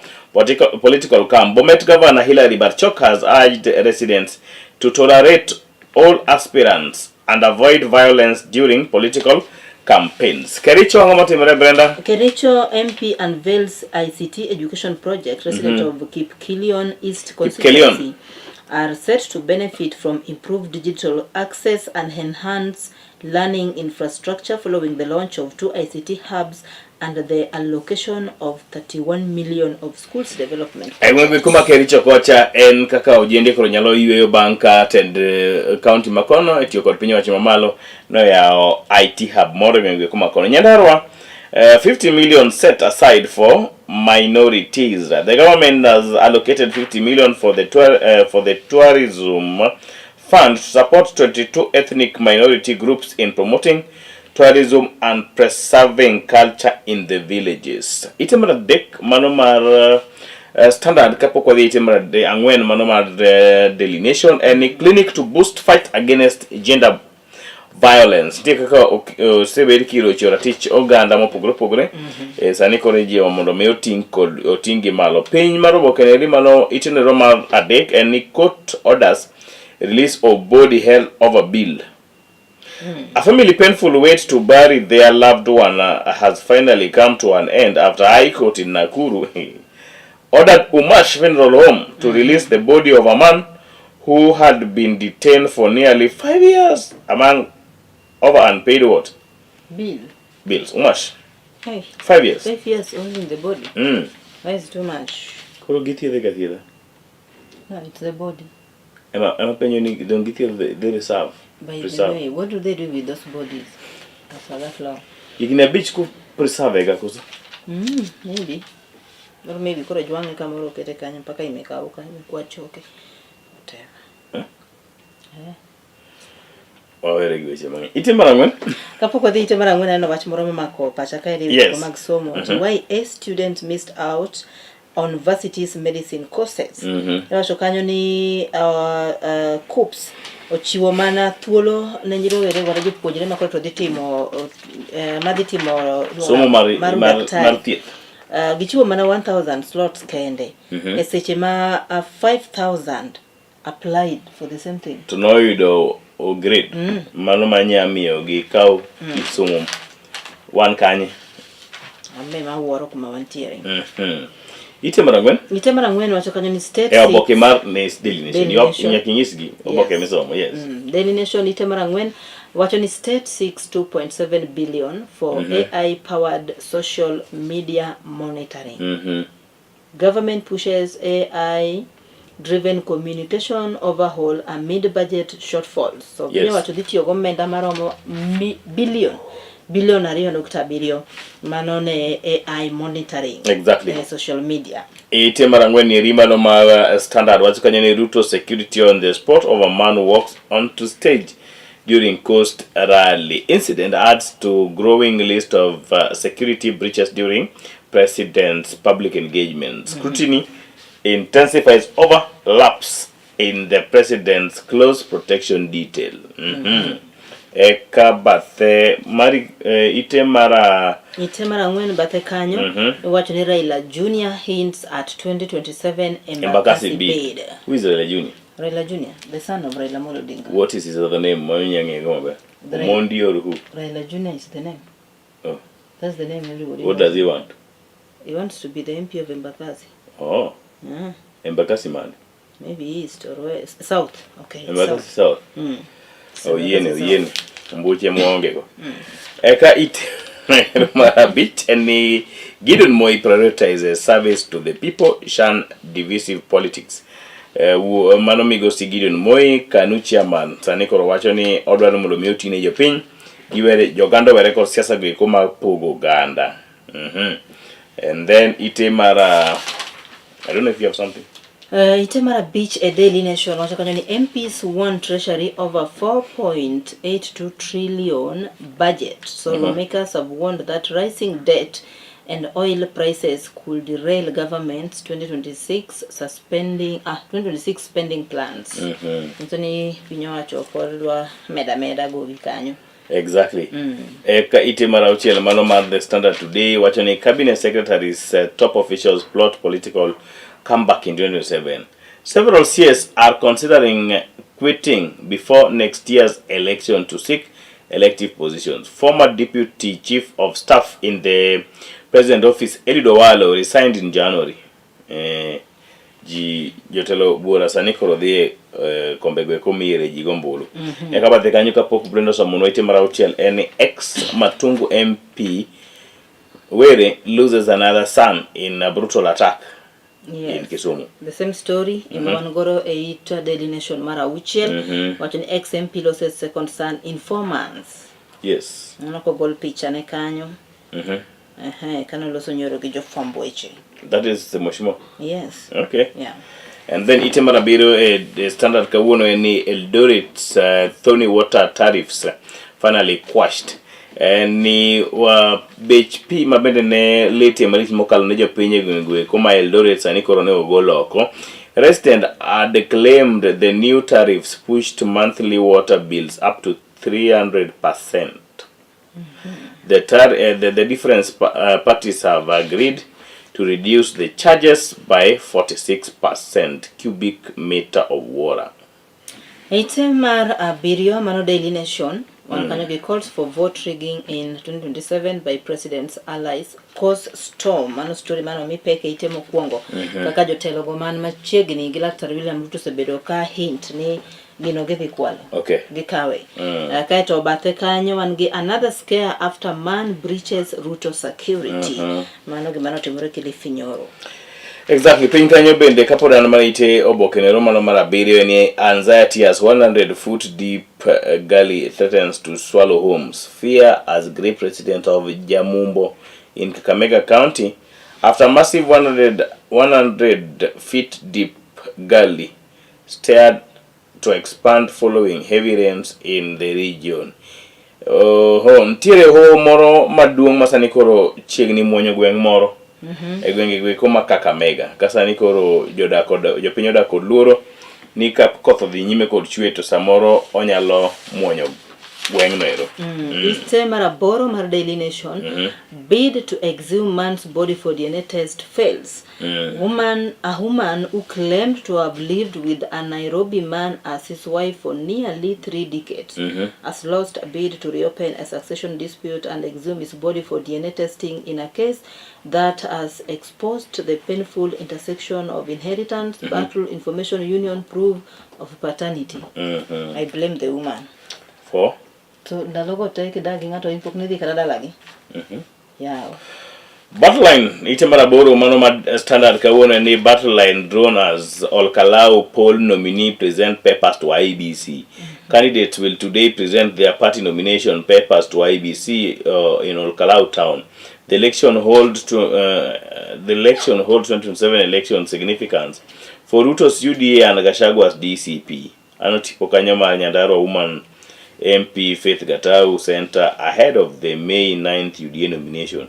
political calm. Bomet Governor Hilary Barchok has urged residents to tolerate all aspirants and avoid violence during political campaigns. Kericho ang'o motimore Brenda? Kericho MP unveils ICT education project. Residents of Kipkelion East Kipkelion. constituency are set to benefit from improved digital access and enhanced learning infrastructure following the launch of 2 ICT hubs and the allocation of 31 million of schools development. E gwenge kuma Kericho kocha en kaka ojende koro nyalo yweyo bang' ka tend county makono e tiyo kod piny owacho mamalo noyawo IT hub moro e gwenge kuma kono. Nyandarua 50 million set aside for minorities. The government has allocated 50 million for the tourism fund to support 22 ethnic minority groups in promoting tourism and preserving culture in the villages. Ite mar adek mano mar Standard kapok wadhi ite mar ang'wen mano mar Daily Nation en ni clinic to boost fight against gender violence. Nitie kaka osebed kirocho ratich oganda mopogore opogore. Eh, sani koro ijiwo mondo mi oting' kod oting' gi malo. Piny mar oboke neri mano itenero mar adek en ni court orders release of body held over bill. A family painful wait to bury their loved one has finally come to an end after High Court in Nakuru ordered Umash Funeral Home to release the body of a man who had been detained for nearly 5 years among over unpaid what? Bill. Bills. Umash. Hey. 5 years. 5 years holding the body. That is too much. Koro githiedhe ga thiedha. No, it's the body. Ema penjo ni dong githiedhe they reserve. By Preserve. the way, what do they do with those bodies after that long? Higni 5 ku preserve ga koso. Maybe. Or maybe koro jwang'e kamoro okete kanyo mpaka imekauka imekuwa choke. Whatever. Eh? Eh. Wawere gi weche mang'eny. Ite mar ang'wen? Kapok wadhi ite mar ang'wen aneno wach moro momako pacha kae ni weche mag somo. Why a student missed out on varsity's medicine courses. Iwacho kanyo ni KUCCPS ochiwo mana thuolo ne rowere kata jopuonjre ma koro to dhi timo madhi timo Somo mar udaktari. mar thieth. Gichiwo mana 1000 slots kende e seche ma 5000 applied for the same thing. To noyudo o grade mano manya miyo gikaw kit somo wan kanye. Ame mawuoro kuma wantiere. Ite mar ang'wen? Ite mar ang'wen wacho kanyo ni state E oboke mar Daily Nation. Daily Nation. Nyaka inyisgi oboke misomo, yes. Daily Nation ite mar ang'wen wacho ni state seeks 2.7 billion for AI powered social media monitoring. Government pushes AI driven communication overhaul amid budget shortfalls. So piny owacho dhi tiyo gomenda maromo billion 2.7 mano ne AI monitoring e social media. Ite mar ang'wen ni mano mar Standard wacho kanyo ni Ruto security on the spot of a man walks onto stage during Coast rally. Incident adds to growing list of security breaches during president's public engagement. Scrutiny intensifies over lapse in the president's close protection detail. Eka bathe mari ite mara Ite mar ang'wen bathe kanyo iwacho ni Raila Junior hints at 2027 Embakasi Embakasi bid. bid. Who is Raila Junior? Raila Junior, the son of Raila Amolo Odinga. What is his other name? Mami ng'eyo maber. The Raila. Omondi or who? Raila Junior is the name. Oh. That's the name everybody What knows. does he want? He wants to be the MP of Embakasi. Oh, Embakasi man. Maybe east or west. South. Okay. Embakasi South. South. Oyiene, Embakasi oyiene. Mbuche muonge go. Eka it mar abich en ni Gideon Moi prioritizes service to the people, shun divisive politics. Mano migosi Gideon Moi, KANU chairman, sani koro wacho ni odwaro mondo mi otine jopiny giwere joganda owere kod siasa go eko mar pogo oganda. And then ite mar I don't know if you have something. Ite mar abich e Daily Nation wacho kanyo ni MPs won Treasury over 4.82 trillion budget. So lawmakers have warned that rising debt and oil prices could derail government's 2026 spending plans. Nyiso ni piny owacho pod dwa meda meda gowi kanyo. Exactly. Eka ite mar auchiel mano mar The Standard Today wacho ni cabinet secretaries, top officials plot political comeback in 2027. Several CS are considering quitting before next year's election to seek elective positions. Former deputy chief of staff in the president office Eliud Owalo resigned in January. Ji jotelo buora sani koro dhi e kombego eko miyiere ji gombulu. Eka bathe kanyo kapok Brenda Osomonwa ite mar auchiel en ni ex Matungu MP Were loses another son in a brutal attack in Kisumu. The same story ema wan godo e it Daily Nation mar auchiel. Wacho ni ex MP loses second son in 4 months. Aneno kogol picha ne kanyo. Ehe, kane oloso nyoro gi jofwamb weche. That is the Mheshimiwa. Yes. Okay. Yeah. And then ite mar abiriyo e Standard kawuono en ni Eldoret thorny water tariffs finally quashed. En ni wa bech pi ma bende ne litie malich mokalo ne jopiny e gwenge eko ma Eldoret sani koro ne ogol oko. Resident had claimed the new tariffs pushed monthly water bills up to 300%. The, tar the difference parties have agreed to reduce the charges by 46% cubic meter of water. Ite mar abiriyo mano Daily Nation wan kanyo gi calls for vote rigging in 2027 by president's allies cause storm. Mano story mano mi pek e ite mokwongo kaka jotelo go man machiegni gi Laktar William Ruto osebedo ka hint ni gino gidhi kwalo gikawe. Kaeto bathe kanyo wan gi another scare after man breaches Ruto security. Mano gima notimore Kilifi nyoro. Exactly. Piny kanyo bende kapod an mana ite oboke nero mano mar abiriyo en ni anxiety as 100 foot deep gully threatens to swallow homes. Fear as gripped resident of Jamumbo in Kakamega County after massive 100 feet deep gully stared to expand following heavy rains in the region. Oho, nitiere hoho moro maduong' ma sani koro chiegni muonyo gweng' moro e gwenge goeko ma Kakamega ka sani koro jodak kod jopiny odak kod luoro ni ka koth odhi nyime kod chwe to samoro onyalo muonyo gweng'no ero. Ite mar aboro mar Daily Nation bid to exhume man's body for DNA test fails. Woman, a woman who claimed to have lived with a Nairobi man as his wife for nearly 3 decades has lost a bid to reopen a succession dispute and exhume his body for DNA testing in a case that has exposed the painful intersection of inheritance, battle, information union, proof of paternity. I blame the woman. For? So ndalogo te kidak gi ng'ato in pok nidhi kata dalagi. Yawa. Battleline ite mar aboro mano mar Standard kawuono en ni Battleline drawn as Olkalau poll nominee present papers to IEBC. Candidates will today present their party nomination papers to IEBC in Olkalau town. The election hold to the election holds 2027 election significance for Ruto's UDA and Gachagua's DCP. Ano tipo kanyo mar Nyandarua Woman MP Faith Gatau Center ahead of the May 9th UDA nomination.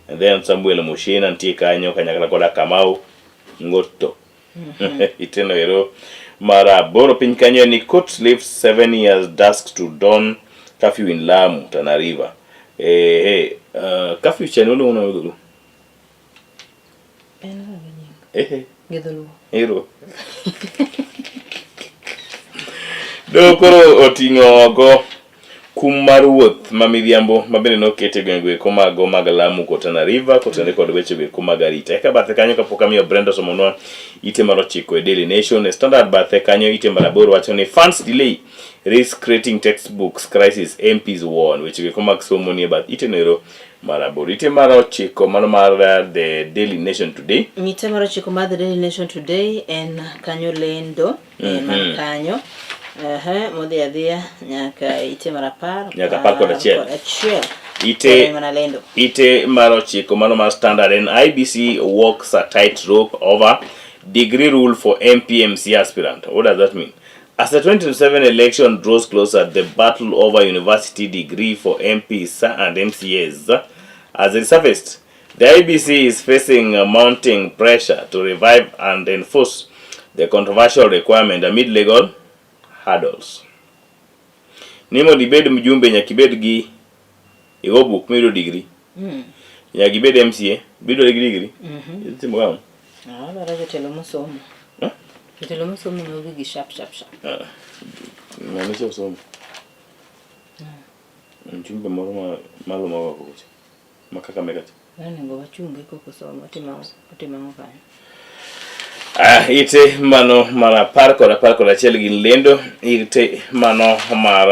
And then Samuel Mushina nitie kanyo kanyakla koda Kamau Ngotto. Iteno ero mar aboro piny kanyo ni court lifts 7 years dusk to dawn curfew in Lamu, Tana River. Curfew cha ni uluongo nang'o? En ga gi nying. Gi dholuo. Ero. Do koro oting'o oko kum mar wuoth ma midhiambo ma bende noket e gwenge goeko mago mag Lamu kod Tana River kotenore kod weche goeko mag arita. Eka bathe kanyo kapok amiyo Brenda osomonwa ite mar ochiko e Daily Nation, e Standard bathe kanyo ite mar aboro wacho ni funds delay risk creating textbooks crisis MPs warn. Weche goeko mag somo nie bath ite noero mar aboro. Ite mar ochiko mano mar The Daily Nation Today. Ite mar ochiko mar The Daily Nation Today en kanyo lendo mar kanyo modhi adhiya nyaka ite mar 10 nyaka 11. Ite mana lendo. Ite mar ochiko mano mar Standard en IEBC walks a tight rope over degree rule for MPMC aspirant. What does that mean? As the 2027 election draws closer, the battle over university degree for MPs and MCAs has resurfaced. The IEBC is facing mounting pressure to revive and enforce the controversial requirement amid legal hurdles. Ni mondo ibed mjumbe nyaka ibed gi igo buk miyudo degree. Nyaka ibed MCA, bidwaro gi degree. Itimo gang'o? Adwaro jotelo mosomo. Eh? Jotelo mosomo ng'eyo gigi sharp sharp sharp. Ng'ano cha osomo? Mjumbe moro ma malo ma oko kucha. Ma Kakamega cha. Onego wachunge kok osomo otimo ang'o kanyo? Ite mano mar 10 kod 11 gin lendo. Ite mano mar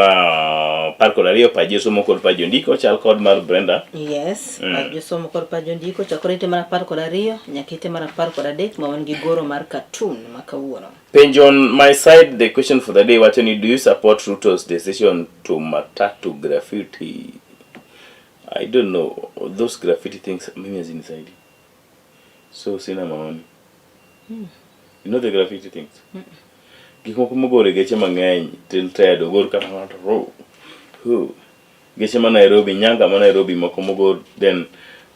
12 pa josomo kod pa jondiko chal kod mar Brenda. Yes, mm. Josomo kod pa jondiko chakore ite mar 12 nyaka ite mar 13 ma wan gi goro mar cartoon ma kawuono. Penjo on my side, the question for the day wacho ni, do you support Ruto's decision to matatu graffiti? I don't know those graffiti things, mimi hazinisaidi, so sina maoni. You know the graffiti things, gik moko mogor e geche mang'eny tilted ogor kata ng'ato ro hu geche ma Nairobi, nyanga ma Nairobi moko mogor, then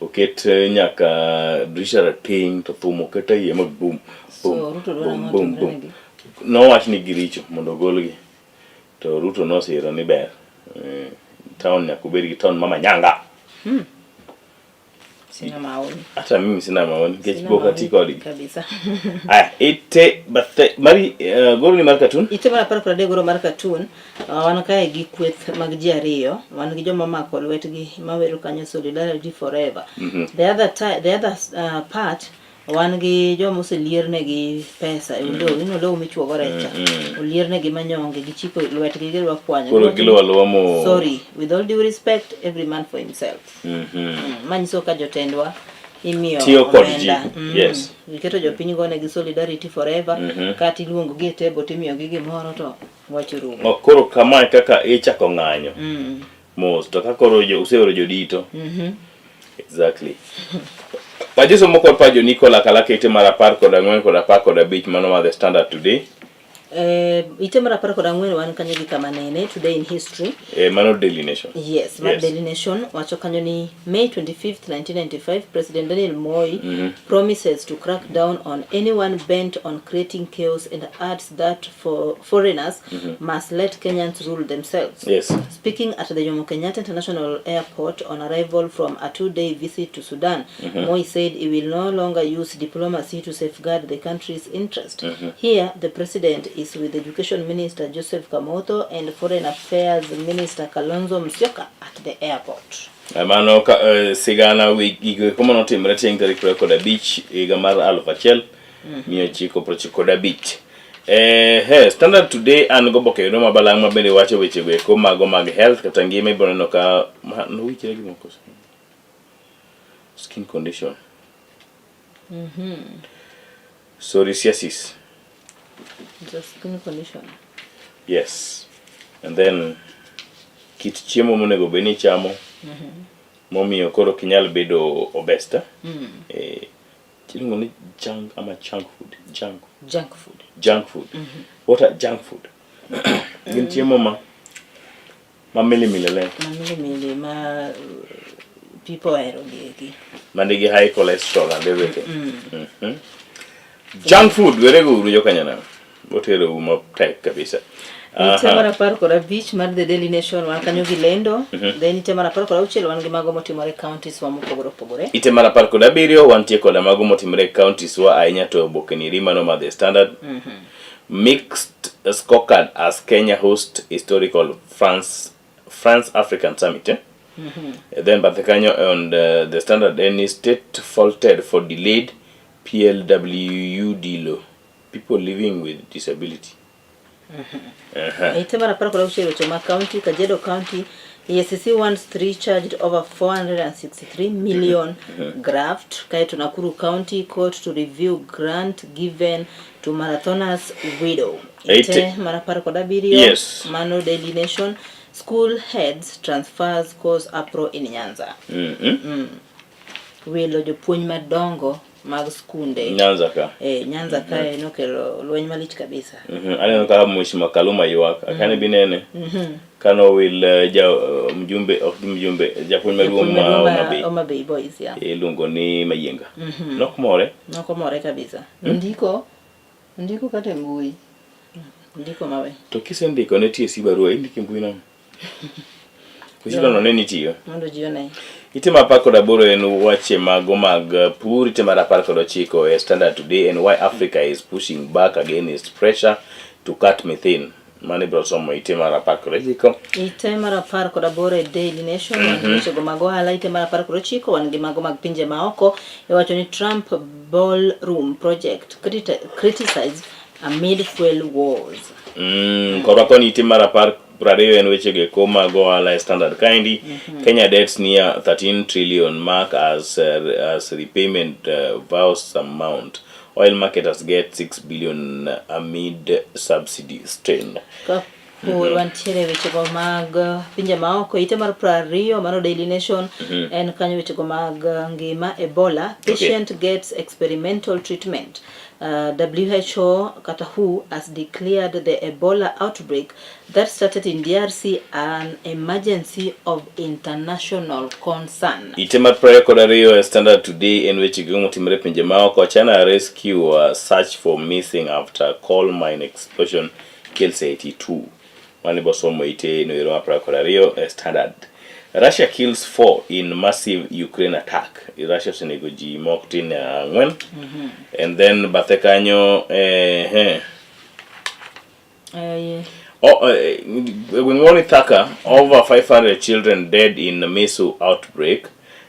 oket nyaka dirisha rateng' to thum oket e iye ma boom boom. So, Ruto dwaro boom ang'o boom timre boom negi? Nowach ni giricho mondo ogolgi to Ruto nosiro ni ber. Eh, town nyaka obed gi town ma Manyanga. Sina maoni. Hata mimi sina maoni nikech Sina pok maoni ati kodgi. Kabisa. Aya, ite bathe mari goro ni mar cartoon. Ite mar 13 goro mar cartoon, wan kae gi kweth mag ji ariyo, wan gi joma omako lwetgi mawero kanyo solidarity forever. The other the other part wan gi joma oseliernegi pesa e oloo, ino oloo michuogo rech cha. Oliernegi manyonge, gichiko lwetgi gidwa kwanyo. Koro giluwo aluwa mo. Sorry, with all due respect, every man for himself. Manyiso ka jotendwa imiyo Tiyo kod ji. omenda. Yes. Giketo jopiny gonegi solidarity forever. Kata iluongo gi e table timiyo gi gimoro to wach orumo. Ok koro kamae kaka ichako ng'anyo. Mos to ka koro jo useoro jodito. Exactly. Pajosomo kod pajo Nicola Kalaka ite mar 14 kod 15 mano mar The Standard Today. Ite mar 14 wan kanyo gi kama nene Today in History. Mano Daily Nation. Yes, mar Daily Nation wacho kanyo ni May 25th 1995 President Daniel Moi promises to crack down on anyone bent on creating chaos and adds that for foreigners must let Kenyans rule themselves. Speaking at the Jomo Kenyatta International Airport on arrival from a 2-day visit to Sudan, Moi said he will no longer use diplomacy to safeguard the country's interest. Here, the president is with Education Minister Joseph Kamotho and Foreign Affairs Minister Kalonzo Musyoka at the airport. Mano ka, sigana wi gigo eko manotimre chieng' tarik 25 higa mar 1995. He, Standard Today an goboke yudo ma balang' ma bende wacho weche go eko mago mag health kata ngima ibiro neno ka nowichre gimoko. Skin condition. Psoriasis. It's a skin condition. Yes. And then kit chiemo monego bed ni ichamo momiyo koro ok inyal bedo obese. Iluongo ni junk ama junk food. Junk. Junk food. Junk food. What are junk food? Gin chiemo ma milimili le. Ma milimili ma people ohero gi. Ma nigi high cholesterol and everything. Junk food werego uru jokanyanam. Otero u matek kabisa. Ite mar 15 mar The Daily Nation wan kanyo gi lendo. Then ite mar 16 wan gi mago motimore counties wa mopogore opogore. Ite mar 17 wantie koda mago motimore counties wa ahinya to oboke ni mano mar The Standard. Mixed scorecard as Kenya host historical France African Summit. Then bathe kanyo on the Standard any state faulted for delayed PLWUD law. People living with disability. Ite mar 16 weche mag county, Kajiado County, EACC wants 3 charged over 463 million graft. Kaeto Nakuru County Court to review grant given to marathoner's widow. Ite mar 17 mano Daily Nation, school heads transfers cause uproar in Nyanza. Wilo jopuonj madongo mag skunde Nyanza ka. Nyanza kae nokelo lweny malich kabisa. Aneno ka Mheshimiwa Kaluma ywak. Akane binene. Kano wil ja mjumbe ok mjumbe japuonj maduong' ma Homa Bay. Homa Bay Boys, yeah. Iluongo ni Mayienga. Nok more. Nok more kabisa. Ndiko kata e mbui. Ndiko mawe. To kisendiko ne TSC barua indiko e mbui nang'o? Kuchilo no ne nitiyo. Mondo ji one. Ite mar 18 en wache mago mag pur. Ite mar 19 e Standard Today en why Africa is pushing back against pressure to cut methane. Mano ibiro somo ite mar 19. Ite mar 18 e Daily Nation wan gi wechego mag ohala. Ite mar 19 wan gi mago mag pinje maoko. Iwacho ni Trump ballroom project criticized amid fuel wars. Korwa koni ite mar 20 en wechego eko mag ohala e Standard kaendi. Kenya debts near 13 trillion mark as repayment vows amount. Oil marketers get 6 billion amid subsidy strain. Kapur wantiere wechego mag pinje maoko. Ite mar 20 mano Daily Nation en kanyo wechego mag ngima Ebola. Patient gets experimental treatment. WHO kata WHO has declared the Ebola outbreak that started in DRC an emergency of international concern. Ite mar 22 e Standard Today en weche gigo motimore pinje maoko. China rescue search for missing after coal mine explosion kills 82. Mano ibosomo ite noero mar 22 e Standard. Russia kills 4 in massive Ukraine attack. Russia osenego ji mok tin ang'wen. And then bathe kanyo eh. Oh, gweng' moro ni Thaka, over 500 children dead in measles outbreak.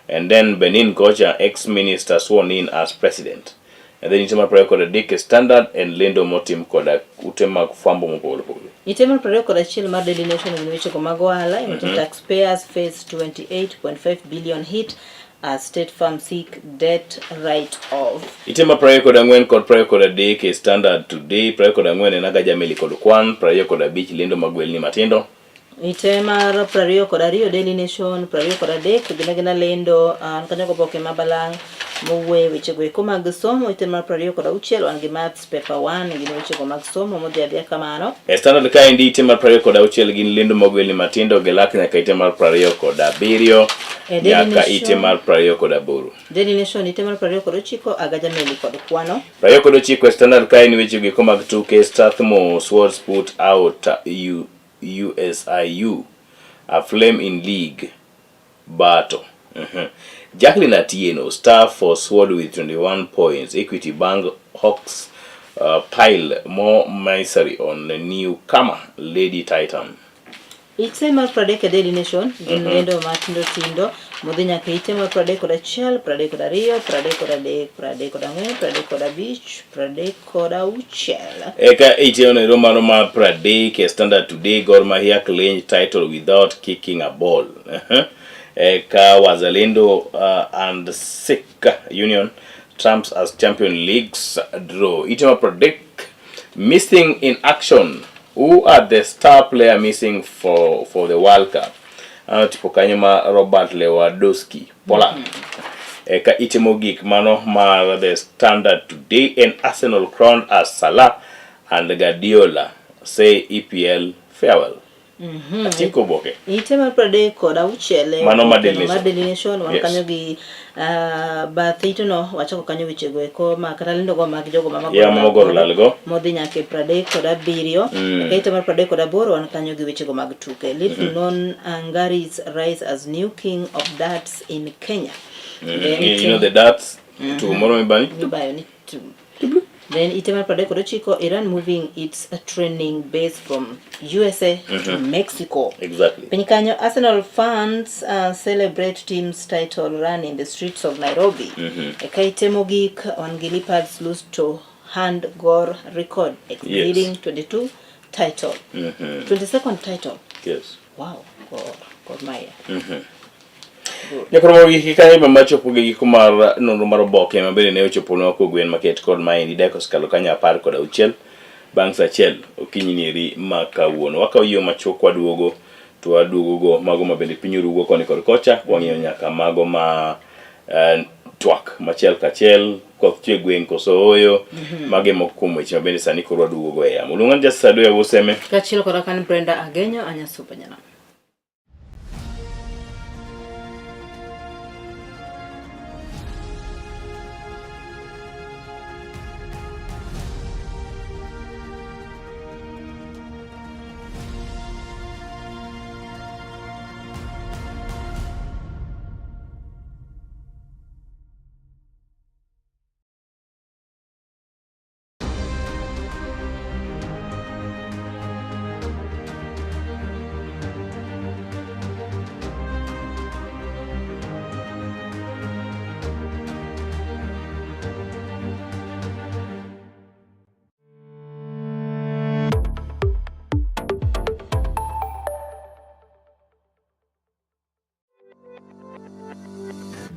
And then Benin kocha ex-minister sworn in as president. And then ite mar 23 e Standard en lendo motim koda ute mag fwambo mopogore opogore. Ite mar 21 mar Daily Nation gin wechego mag ohala iwacho taxpayers face 28.5 billion hit as state firm seek debt write off. Ite mar 24 kod 23 e Standard Today, 24 en agaja meli kod kwan, 25 lendo mag welni matindo. Ite mar 22 Daily Nation, 23 gin agina lendo an kanyo goboke ma balang' mowuoye wechego eko mag somo. Ite mar 26 wan gi maths paper 1 gin wechego mag somo modhi adhiya kamano. E Standard kaendi ite mar 26 gin lendo mag welni matindo gelak nyaka ite mar 27 E Daily nyaka Nation- ite mar 28. Daily Nation ite mar 29 agaja meli kod kwano. 29 e Standard kaendi wechego eko mag tuke Strathmore Swords put out USIU a flame in league battle. Jacqueline Atieno, star for Sword with 21 points. Equity Bank Hawks pile more misery on the newcomer Lady Titan. Ite mar 30 e Daily Nation gin lendo matindo tindo modhi nyaka ite mar 31, 32, 33, 34, 35, 36. Eka ite onero mano mar 30 e Standard Today Gor Mahia clinch title without kicking a ball. Eka Wazalendo and Sikh Union trumps as champion leagues draw. Ite mar 30 missing in action. Who are the star player missing for the World Cup? Tipo kanyo ma Robert Lewandowski Poland. Eka ite mogik mano mar The Standard Today en Arsenal crowned as Salah and Guardiola say EPL farewell. Atieko oboke. Ite mar 36 Mano mar Daily mar Nation. Daily Nation wan Yes. kanyo gi bath iteno wachako kanyo wechego eko ma kata lendo go mag jogo ma Yeah, ma Magoro lal go. modhi nyaka e 37. Eka ite mar 38 wan kanyo gi wechego mag tuke. Little known Angaris rise as new king of darts in Kenya. Then You know the darts tugo moro mibani mibayo ni tu. Then ite mar 39 Iran moving its training base from USA to Mexico. Exactly. Piny kanyo Arsenal fans celebrate team's title run in the streets of Nairobi. Eka ite mogik wan gi Leopards lose to hand Gor record exceeding 22 title. 22nd title. Yes. Wow, Gor Mahia. Nyakoro mogik kanyo ema machopo gi giko mar nonro mar oboke ma bende ne ochoponwa kogwen maket kod maendi dakika osekalo kanyo 16 bang' saa achiel okinyi nieri ma kawuono. Wakawo yo machuok waduogo to waduogo go mago ma bende piny orugo koni kod kocha wang'iyo nyaka mago ma twak machiel kachiel koth chwe gweng' koso oyo mage moko kuom weche ma bende sani koro waduogo go e yamo. Luonga ni Justice Adoyo Wuoseme. Kaachiel koda kan Brenda Agenyo Anyasupa Nyanam.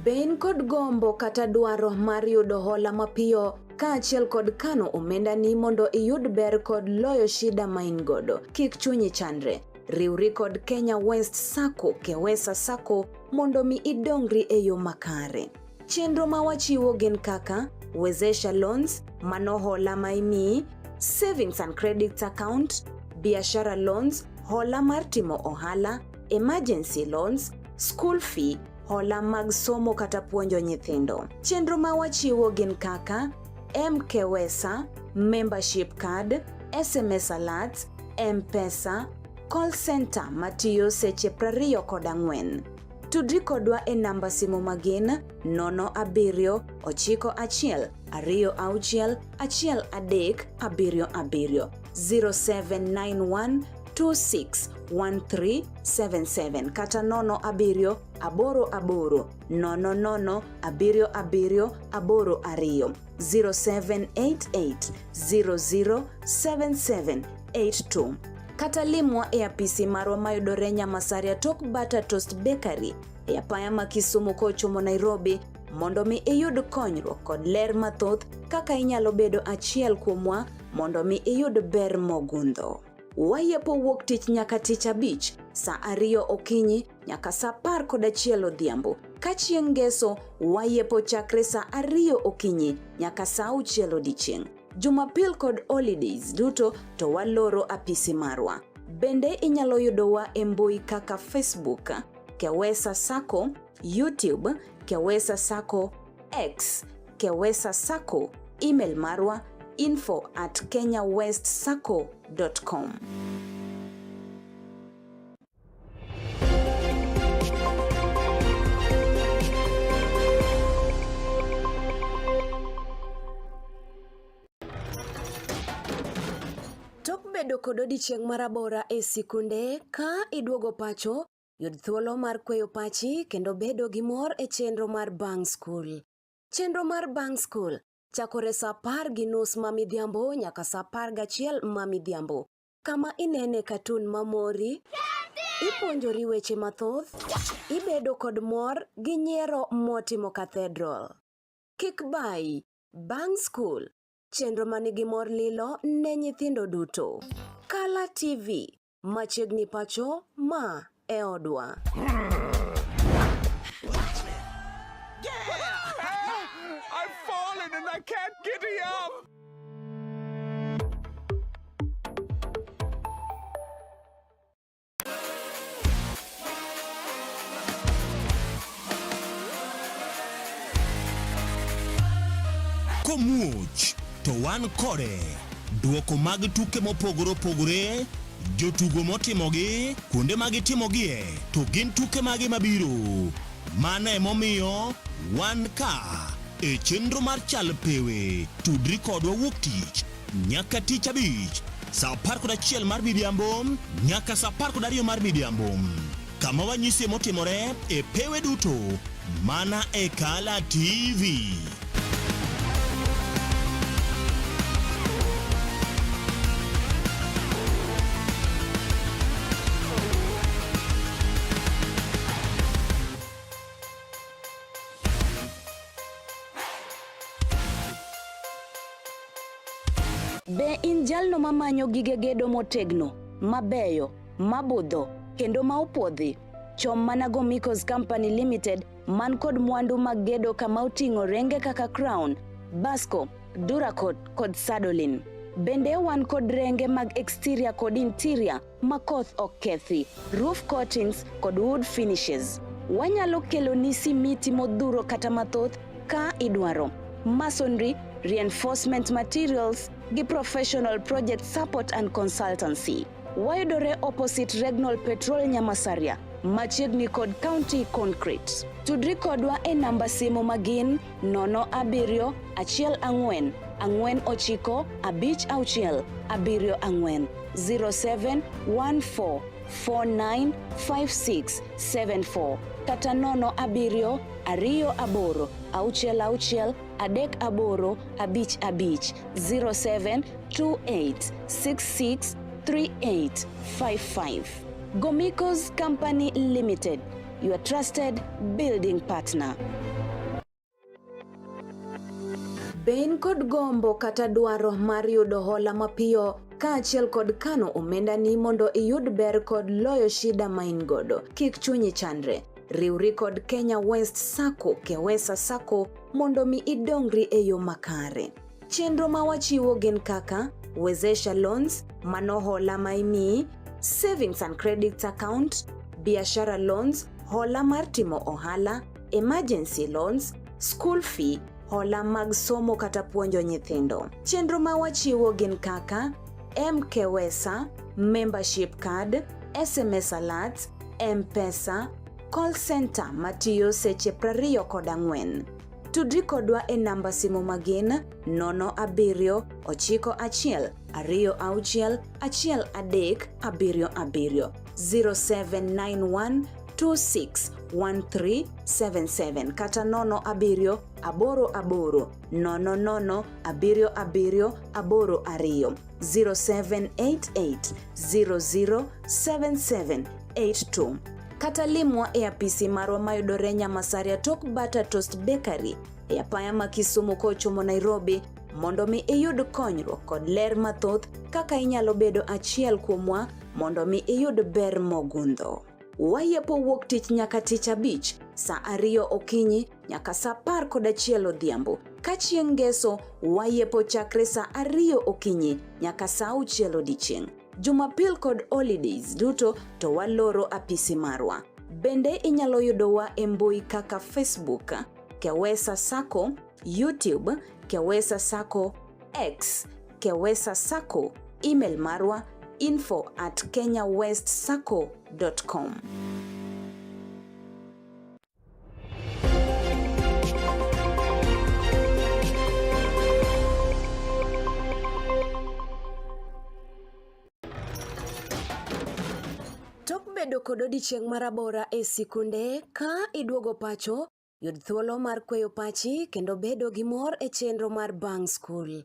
Be in kod gombo kata dwaro mar yudo hola mapiyo kaachiel kod kano omendani mondo iyud ber kod loyo shida ma in godo? Kik chunyi chandre. Riwri kod Kenya West Sacco, Kewesa Sacco mondo mi idongri e yo makare. Chenro ma wachiwo gin kaka Wezesha Loans, mano hola ma imiyi, Savings and Credit Account, Biashara Loans, hola mar timo ohala, Emergency Loans, School Fee, hola mag somo kata puonjo nyithindo. Chenro ma wachiwo gin kaka MKWESA, Membership Card, SMS Alerts, M-Pesa, Call center matiyo seche 24. Tudri kodwa e namba simu magin 07 91 26 13 77 0791 261377 kata 07 88 00 77 82 0788 007782 kata limwa e apisi marwa mayudore Nyamasaria tok Butter Toast Bakery e apaya ma Kisumu kochomo Nairobi mondo mi iyud konyruok kod ler mathoth kaka inyalo bedo achiel kuomwa mondo mi iyud ber mogundho. Wayepo wuok tich nyaka tich abich saa ariyo okinyi nyaka saa 11 odhiambo. Ka chieng' ngeso wayepo chakre saa ariyo okinyi nyaka saa auchiel odiechieng'. Jumapil kod holidays duto to waloro apisi marwa. Bende inyalo yudowa e mbui kaka Facebook, Kewesa Sacco, YouTube, Kewesa Sacco, X, Kewesa Sacco, email marwa info@kenyawestsacco.com. Tok bedo kod odiechieng' marabora e sikunde, ka iduogo pacho, yud thuolo mar kweyo pachi kendo bedo gi mor e chenro mar Bang' Skul. Chenro mar Bang' Skul chakore saa 10:30 ma midhiambo nyaka saa 11 ma midhiambo, kama inene katun mamori, ipuonjori weche mathoth, ibedo kod mor gi nyiero motimo cathedral. Kik bayi, Bang' Skul, chenro manigi mor lilo ne nyithindo duto. Kala TV, machiegni pacho, ma e odwa. I've fallen and I can't get up. Komuoch to wan kode. Duoko mag tuke mopogore opogore, jotugo motimogi, kuonde ma gitimogie, to gin tuke mage mabiro. Mano emomiyo wan ka e chenro mar Chal Pewe. Tudri kodwa wuok tich nyaka tich abich saa 11 mar midhiambo nyaka saa 12 mar midhiambo kama wanyisie motimore e pewe duto mana e Kala TV. Be in jalno mamanyo gige gedo motegno, mabeyo, mabudho, kendo ma opuodhi? Chom mana Gomicos Company Limited man kod mwandu mag gedo kama oting'o renge kaka Crown, Basco, Duracot kod Sadolin. Bende wan kod renge mag exterior kod interior ma koth ok kethi, roof coatings kod wood finishes. Wanyalo keloni simiti modhuro kata mathoth ka idwaro. Masonry, reinforcement materials gi professional project support and consultancy. Wayudore opposite Regnol Petrol Nyamasaria, machiegni kod County Concrete. Tudri kodwa e namba simu magin 07 14 49 56 74 0714 495674 kata 07 28 66 38 55 0728 66 3855. Gomicos Company Limited, your trusted building partner. Be in kod gombo kata dwaro mar yudo hola mapiyo kaachiel kod kano omendani mondo iyud ber kod loyo shida ma in godo? Kik chunyi chandre. Riwri kod Kenya West Sacco, Kewesa Sacco mondo mi idongri e yo makare. Chenro ma wachiwo gin kaka Wezesha Loans, mano hola ma imiyi, Savings and Credit Account, Biashara Loans, hola mar timo ohala, Emergency Loans, School Fee, hola mag somo kata puonjo nyithindo. Chenro ma wachiwo gin kaka MKWESA, Membership Card, SMS alerts, M-Pesa, call center matiyo seche 24. Tudri kodwa e namba simu magin 07 91 26 13 77 0791 261377 kata 07 88 00 77 82 0788 007782 kata limwa e apisi marwa mayudore Nyamasaria tok Butter Toast Bakery e apaya ma Kisumu kochomo Nairobi mondo mi iyud konyruok kod ler mathoth kaka inyalo bedo achiel kuomwa mondo mi iyud ber mogundho. Wayepo wuok tich nyaka tich abich saa ariyo okinyi nyaka saa 11 odhiambo. Ka chieng' ngeso wayepo chakre saa ariyo okinyi nyaka saa auchiel odiechieng'. Jumapil kod holidays duto to waloro apisi marwa. Bende inyalo yudowa e mbui kaka Facebook, Kewesa Sacco, YouTube, Kewesa Sacco, X, Kewesa Sacco, email marwa info@kenyawestsacco.com. Tok bedo kod odiechieng' marabora e sikunde, ka iduogo pacho, yud thuolo mar kweyo pachi kendo bedo gi mor e chenro mar Bang' Skul.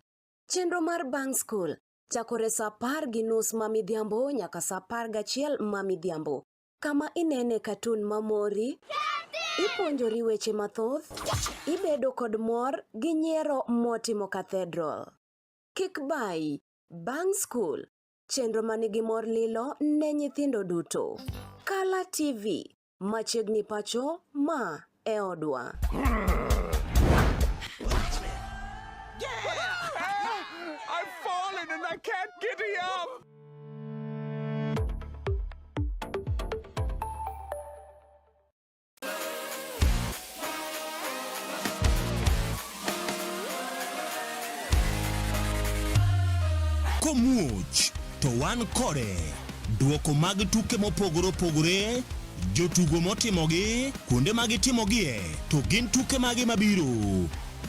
Chenro mar Bang' Skul chakore saa 10:30 ma midhiambo nyaka saa 11 ma midhiambo, kama inene katun mamori, ipuonjori weche mathoth, ibedo kod mor gi nyiero motimo cathedral. Kik bayi, Bang' Skul, chenro manigi mor lilo ne nyithindo duto. Kala TV, machiegni pacho, ma e odwa. I've fallen and I can't get up. Komuoch to wan kode. Duoko mag tuke mopogore opogore, jotugo motimogi, kuonde ma gitimogie, to gin tuke mage mabiro.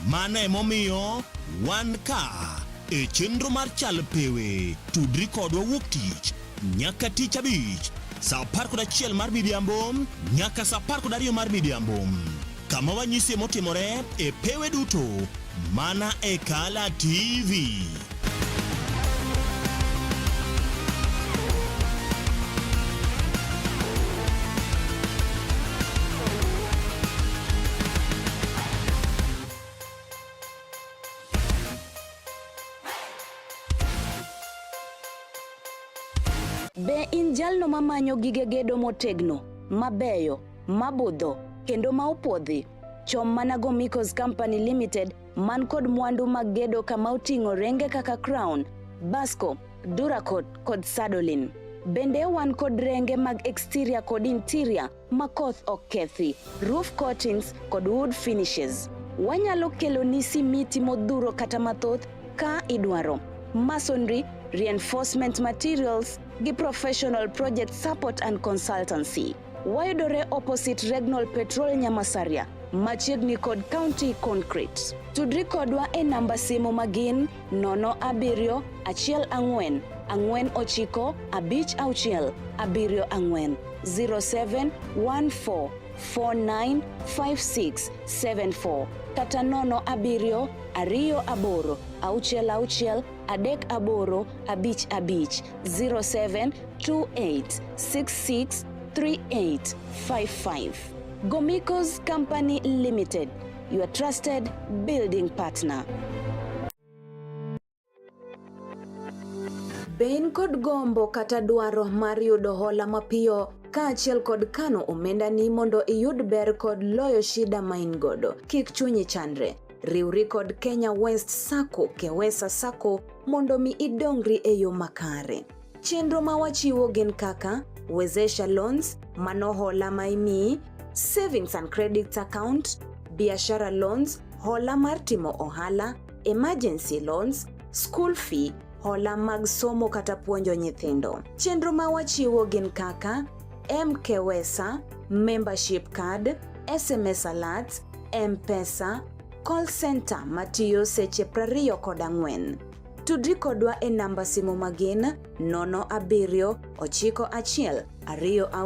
Mano emomiyo wan ka e chenro mar Chal Pewe. Tudri kodwa wuok tich nyaka tich abich saa 11 mar midhiambo nyaka saa 12 mar midhiambo kama wanyisie motimore e pewe duto mana e Kala TV. Be in jalno mamanyo gige gedo motegno, mabeyo, mabudho, kendo ma opuodhi? Chom mana Gomicos Company Limited man kod mwandu mag gedo kama oting'o renge kaka Crown, Basco, Duracot kod Sadolin. Bende wan kod renge mag exterior kod interior ma koth ok kethi, roof coatings kod wood finishes. Wanyalo keloni simiti modhuro kata mathoth ka idwaro. Masonry, reinforcement materials gi professional project support and consultancy. Wayudore opposite Regnol Petrol Nyamasaria, machiegni kod County Concrete. Tudri kodwa e namba simu magin 07 14 49 56 74 0714 495674 kata 07 28 66 38 55 0728 66 3855. Gomicos Company Limited, your trusted building partner. Be in kod gombo kata dwaro mar yudo hola mapiyo kaachiel kod kano omendani mondo iyud ber kod loyo shida ma in godo? Kik chunyi chandre. Riwri kod Kenya West Sacco, Kewesa Sacco mondo mi idongri e yo makare. Chenro ma wachiwo gin kaka Wezesha Loans, mano hola ma imiyi, Savings and Credit Account, Biashara Loans, hola mar timo ohala, Emergency Loans, School Fee, hola mag somo kata puonjo nyithindo. Chenro ma wachiwo gin kaka MKWESA, membership card, SMS alerts, M-Pesa, call center matiyo seche 24. Tudri kodwa e namba simu magin 07 91 26 13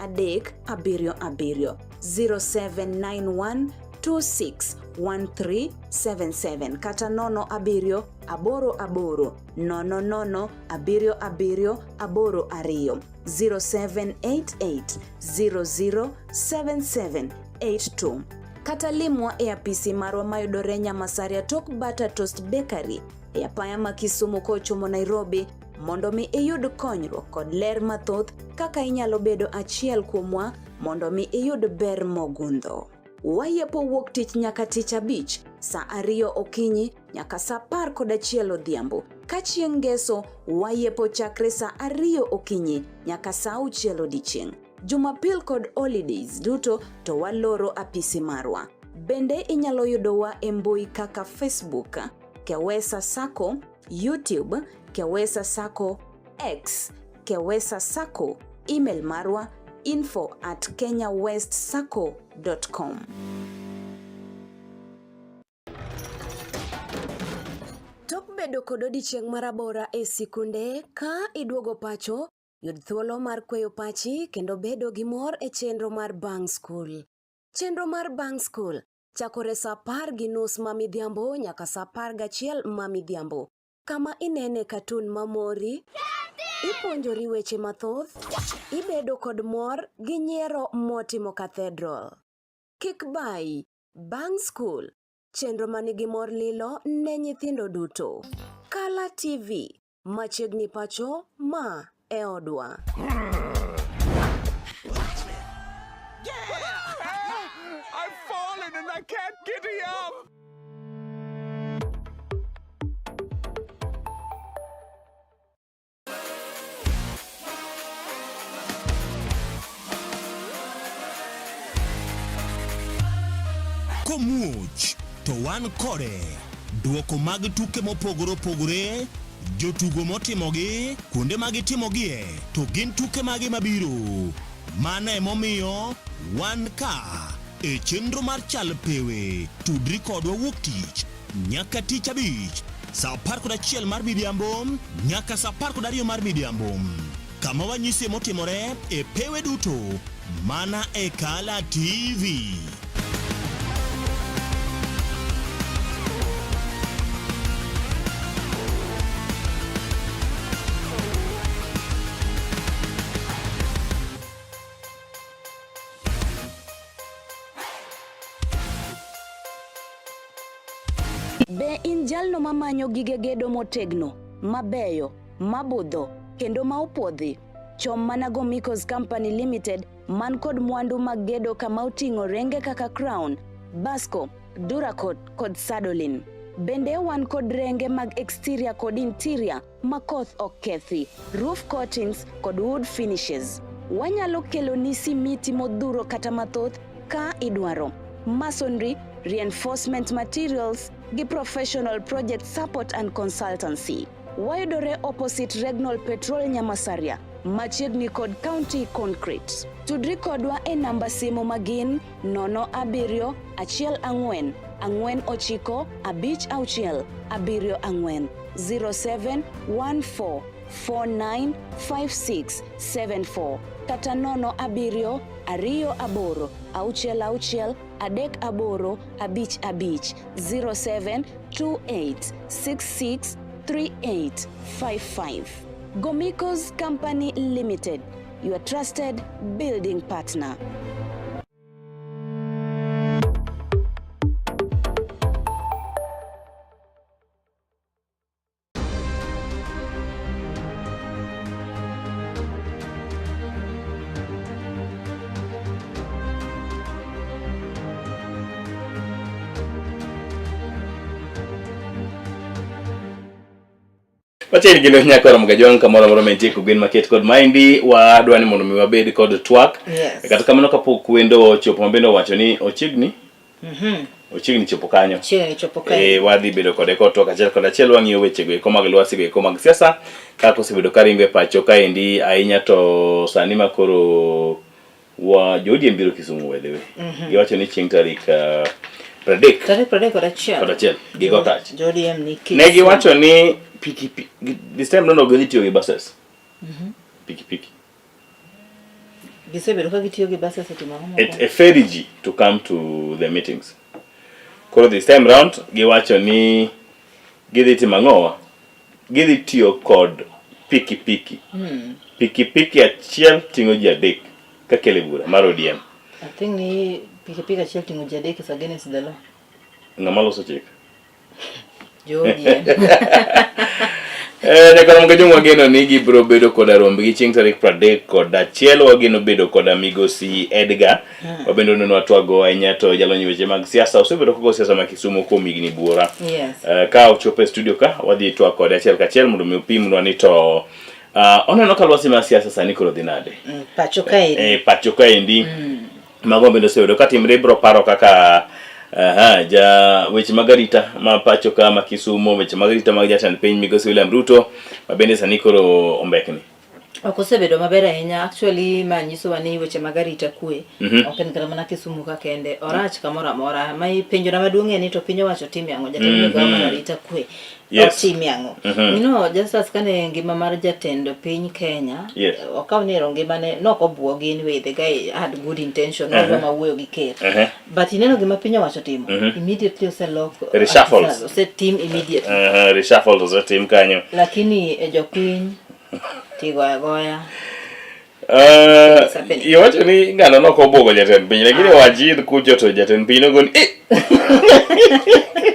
77 0791 261377 kata 07 88 00 77 82 0788 007782 kata limwa e apisi marwa mayudore Nyamasaria tok Butter Toast Bakery e apaya ma Kisumu kochomo Nairobi mondo mi iyud konyruok kod ler mathoth kaka inyalo bedo achiel kuomwa mondo mi iyud ber mogundho. Wayepo wuok tich nyaka tich abich saa 2 okinyi nyaka saa 11 odhiambo. Ka chieng' ngeso wayepo chakre saa 2 okinyi nyaka saa 6 odiechieng'. Jumapil kod holidays duto to waloro apisi marwa. Bende inyalo yudowa e mbui kaka Facebook, Kewesa Sacco, YouTube, Kewesa Sacco, X, Kewesa Sacco, email marwa info@kenyawestsacco.com. Tok bedo kod odiechieng' marabora e sikunde, ka iduogo pacho, yud thuolo mar kweyo pachi kendo bedo gi mor e chenro mar Bang' Skul. Chenro mar Bang' Skul chakore saa 10:30 ma midhiambo nyaka saa 11 ma midhiambo, kama inene katun mamori, ipuonjori weche mathoth, ibedo kod mor gi nyiero motimo cathedral. Kik bayi, Bang' Skul, chenro manigi mor lilo ne nyithindo duto. Kala TV, machiegni pacho, ma e odwa. I've fallen and I can't get up. Komuoch to wan kode. Duoko mag tuke mopogore opogore, jotugo motimogi, kuonde ma gitimogie, to gin tuke mage mabiro. Mano emomiyo wan ka e chenro mar Chal Pewe. Tudri kodwa wuok tich nyaka tich abich saa 11 mar midhiambo nyaka saa 12 mar midhiambo, kama wanyisie motimore e pewe duto mana e Kala TV. Be in jalno mamanyo gige gedo motegno, mabeyo, mabudho, kendo ma opuodhi? Chom mana Gomicos Company Limited man kod mwandu mag gedo kama oting'o renge kaka Crown, Basco, Duracot kod Sadolin. Bende wan kod renge mag exterior kod interior ma koth ok kethi, roof coatings kod wood finishes. Wanyalo keloni simiti modhuro kata mathoth ka idwaro. Masonry, reinforcement materials gi professional project support and consultancy. Wayudore opposite Regnol Petrol Nyamasaria, machiegni kod County Concrete. Tudri kodwa e namba simu magin 07 14 49 56 74 0714 495674 kata 07 28 66 38 55 0728 66 3855. Gomicos Company Limited, your trusted building partner. Machiegni kendo nyaka romo gajwang' kamoro amora mantie kogwen maket kod maendi wadwa ni mondo mi wabed kod twak. Yes. Kata kamano kapok wendo ochopo ma bende owacho ni ochiegni. Ochiegni chopo kanyo. Chiegni chopo kae. E, wadhi bedo kode kotwak achiel kod achiel wang'iyo weche go eko mag lwasi go eko mag siasa kaka osebedo ka ringo e pacho kaendi ahinya to sani ma koro wa jo ODM biro Kisumu by the way. Giwacho ni chieng' tarik 30 Tarik 31. kod achiel gigo tach. Jo ODM ni Kisumu. Ne giwacho ni pikipiki this time round ok gidhi tiyo gi buses. Pikipiki. Gisebedo ka gitiyo gi buses e timo ang'o moko? It e ferry ji to come to the meetings. Koro this time round giwacho ni gidhi timo ang'owa? Gidhi tiyo kod pikipiki. Pikipiki achiel ting'o ji adek kakele bura mar ODM. I think ni pikipiki achiel ting'o ji adek is against the law. Ng'ama loso chik? Jo ODM. Eh, nyaka rom kajong wageno ni gibiro bedo koda rombgi chieng' tarik 31 wageno bedo koda migosi Edgar wabende oneno watwago ahinya to jalony weche mag siasa osebedo kogo siasa ma Kisumu kuom higni buora. Ka ochopo e studio ka wadhi twak kode achiel kachiel mondo mi opimnwa ni to oneno ka lwasi mar siasa sani koro dhi nade. Pacho kaendi. Pacho kaendi. Mago bende oseyudo ka timre ibiro paro kaka aha, ja weche mag arita ma pacho ka ma Kisumu, weche mag arita mag jatend piny migosi William Ruto ma bende sani koro ombekni. Ok osebedo maber ahinya actually ma nyisowa ni weche mag arita kwe ok en kata mana Kisumu ka kende orach kamoro amora ma penjona maduong' en ni to piny owacho timie ang'o jatend migawo mar arita kwe otimie ang'o you know Justus kane ngima mar jatend piny Kenya okaw ni ero ngimane nok obuogi anyway the guy had good intention nodwa ma wuoyo gi ker but ineno gima piny owacho timo immediately oselok Reshuffles. osetim immediately Reshuffles osetim kanyo lakini e jopiny tigoya goya Iwacho ni ng'ano nok obwogo jatend piny lakini wajir kucho to jatend piny nogoni eh!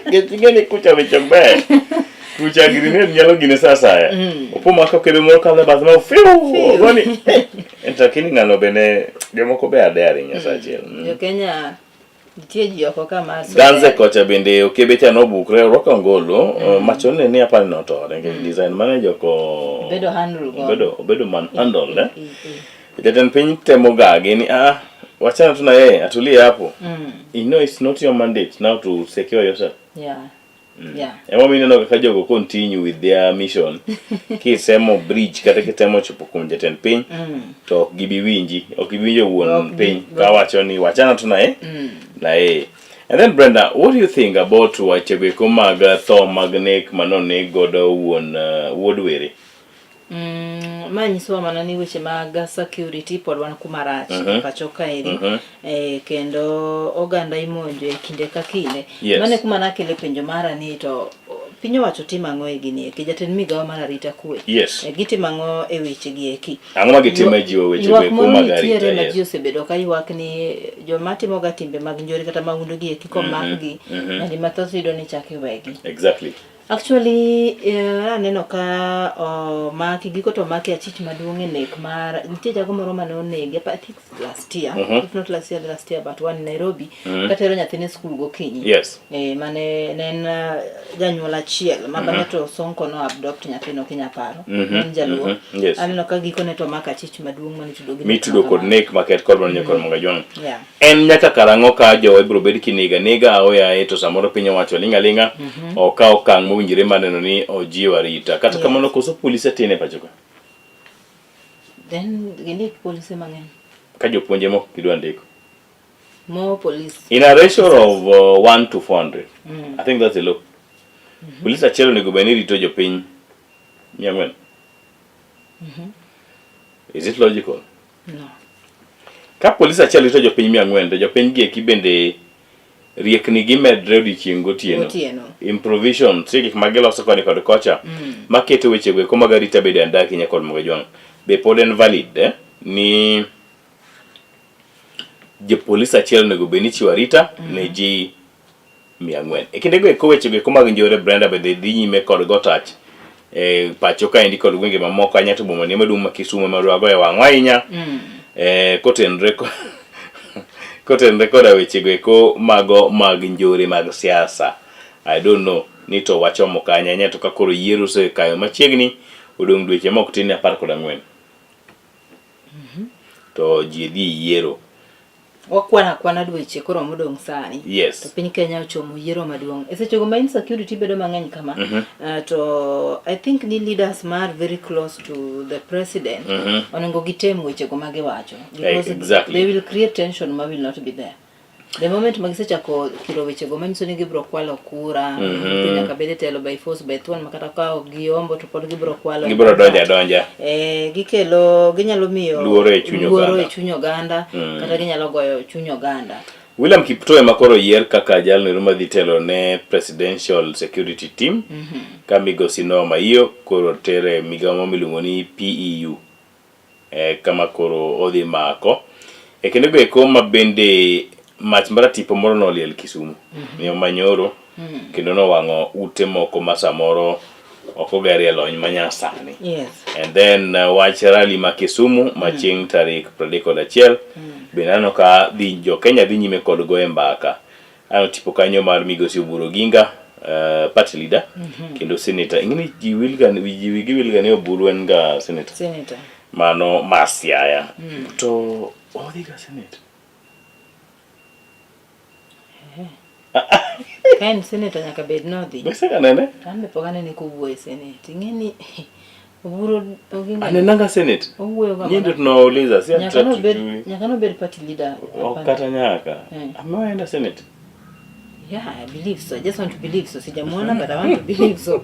Nikech ing'e ni kucha weche ok ber. Kucha grenade nyalo gine sa asaya. Opo ma ka kebe moro kalo e bathe ma fiu ogoni eh! Lakini ng'ano be ne jomoko be are daring e sa achiel. Jo Kenya nitie ji oko ka ma Ganze kocha bende okebe cha nobukre orwako angolo machon ne ni apani notore nikech design mane joko Obedo handle godo. obedo man handle eh. Jatend piny temo gagi ni ah wachana tu na yeye atulie hapo. You know it's not your mandate now to secure yourself. Emomiyo ineno kaka jogo continue with their mission kisemo bridge kata kitemo chopo kuom jatend piny to ok gibi winji ok gibi winjo wuon piny kawacho ni wachana tu na yeye na yeye. And then Brenda, what do you think about wachego eko mag tho mag nek manoneg godo wuon wuod Were? Ma nyisowa mana ni weche mag security pod wan kuma rach e pacho kaeri. Kendo oganda imonjo e kinde ka kinde. Mano e kuma nakele penjo mara ni to piny owacho timo ang'o e gini eki jatend migawo mar arita kwe. Gitimo ang'o e weche gi eki. Ang'o ma gitimo e jiwo weche Ywak go eko moro mag nitiere arita? ma ji osebedo ka ywak ni joma timo ga timbe mag njore kata mahundu gi eki komakgi nyadi mathoth iyudo ni chak iwegi. Actually aneno ka omaki giko to omaki achich maduong' e nek mar nitie jago moro mane onegi I think last year if not last year the last year but one in Nairobi katero nyathine skul gokinyi. Mane ne en janyuol achiel ma bang'e to Sonko no adopt nyathino kinya paro. En jaluo. Aneno ka gikone to omako achich maduong' mane itudo gi nek Mitudo ma kod kamano. nek maket kod mano nyakor Mangajwang'. En nyaka karang'o ka jowa ibiro bed kiniga niga aoyaye to samoro piny owacho ling' aling'a okaw okang' mowinjore mar neno ni ojiwo arita. Kata kamano koso polise tin e pacho ka? Then gindik polise mang'eny. Ka jopuonje moko gidwa ndiko. More police. In a ratio of 1 to 400. I think that's a low. Police achiel onego bed ni rito jopiny 400. Is it logical? No. Ka polis achiel rito jopiny 400 to jopiny gi eki bende riekni gi medre odiochieng' gotieno. Gotieno. Improvision, nitie gik ma giloso koni kod kocha maketo weche go eko mag arita bedo e andaki nyaka Mugajwang'. Be pod en valid ni jopolis achiel onego bed ni chiwo arita ne ji 400. E kindego eko wechego eko mag njore Brenda bende dhi nyime kod go tach e pacho kaendi kod gwenge mamoko ahinya to boma ni maduong' ma Kisumu ema dwa goyo wang'wa ahinya kotenre koda wechego eko mago mag njore mag siasa. I don't know ni to wachomo kanye ahinya to ka koro yiero osekayo machiegni odong' dweche mok tin ne 14 to ji dhi yiero. Wakwana akwana dweche koro modong' sani. Yes. To piny Kenya ochomo yiero maduong'. E sechego ma insecurity bedo mang'eny kama, to I think ni leaders ma are very close to the president onego gitem wechego ma giwacho. Because they will create tension ma will not be there. The moment ma gisechako kiro wechego manyiso ni gibiro kwalo kura, to nyaka bed e telo by force by thuon ma kata ka ok giombo to pod gibiro kwalo. Gibiro donjo adonja. Eh, gikelo ginyalo miyo Luoro e chuny luoro oganda. e chuny oganda kata ginyalo goyo chuny oganda. William Kiptoo ema koro oyier kaka jalno ero madhi telo ne Presidential Security Team ka migosi Noah Maiyo koro tere migawo moro miluongo ni PEU eh, kama koro odhi mako. E kindego eko ma bende mach maratipo moro noliel Kisumu mm manyoro kendo nowang'o ute moko ma samoro ok ogerie lony manyasani. Yes. And then wach rally ma Kisumu ma chieng' tarik 31 bende aneno ka dhi jo Kenya dhi nyime kod goye mbaka. Aneno tipo kanyo mar Migosi Oburu Oginga party leader kendo senator. Ing'e ni ji wilga ji wigi wilga ni Oburu en ga senator. Senator. Mano mar Siaya. To odhi ga senate. Ka en senator nyaka bed nodhi. Be isega nene? An be pok anene kowuoyo e senate. Ing'e ni Oburu Oginga Anenanga senate. Owuoyo ga Nyie ndio mana. tunawauliza si Nyaka hata nobed tujui. nyaka nobed party leader. Ok Hapana. kata nyaka. Amewaenda senate. Yeah, I believe so. I just want to believe so. Sijamuona but I want to believe so.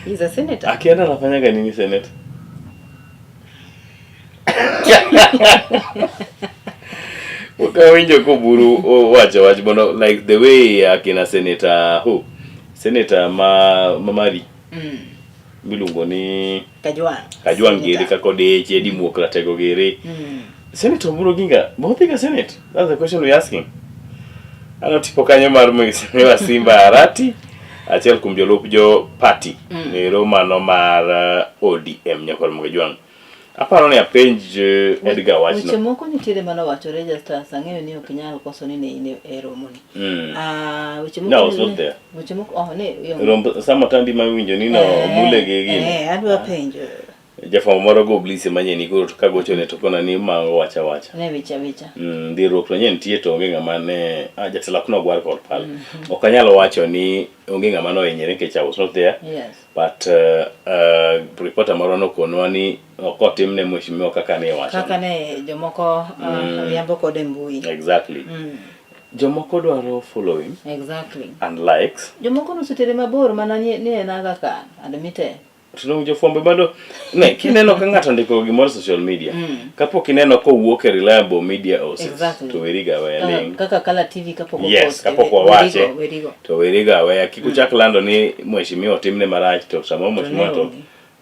He's a senator. Akienda anafanyaga nini senate? Ukawinjo koburu owacho wach mondo like the way akina senator who senator ma ma Mari miluongo ni Kajwang'. Kajwang' giri kaka odeche dimuok ratego giri. Senator Oburu Oginga, both ga senate? That's the question we're asking. Ano tipo kanyo mar Mheshimiwa Simba Arati, achiel kuom jolup jo party ero mano mar ODM Nyakwar Mgajwang'. Aparo ni apenj Edgar Weche wachno. moko nitiere manowachore Justus, ang'eyo ni ok inyal koso ni ne in e romoni. Ah, weche moko No, I was ne- not there. Weche moko oh ne yom- Romb Sam Otandi ma iwinjo ni no mule gi gini. Eh, adwa penjo. Jafwambo moro go Bliss manye ni koro to kagochone to kona ni ma wacha wacha. Ne weche awecha. Dhirruok to nye nitie to onge ng'ama ne ah, jatelo ok nogwar kod pala. Ok anyal wacho ni onge ng'ama nohinyore nikech I was not there. Yes. But reporter moro nokonwa ni ok otimne mheshimiwa kaka ne iwacho. Kaka ne jomoko riambo kode e mbui. Exactly. Jomoko dwaro following Exactly. and likes. Jomoko nosetere mabor mana ni, ni en Aga Khan, admitted. To dong jofwambo bado ne kineno ka ng'ato ondiko gimoro e social media kapok ineno kowuok e reliable media houses to weriga aweya ling. Kaka Kala TV kapok Yes, opost, kapok wawache werigo, werigo. to weriga aweya kik uchak lando ni mheshimiwa otimne marach to samoro mheshimiwa to onge.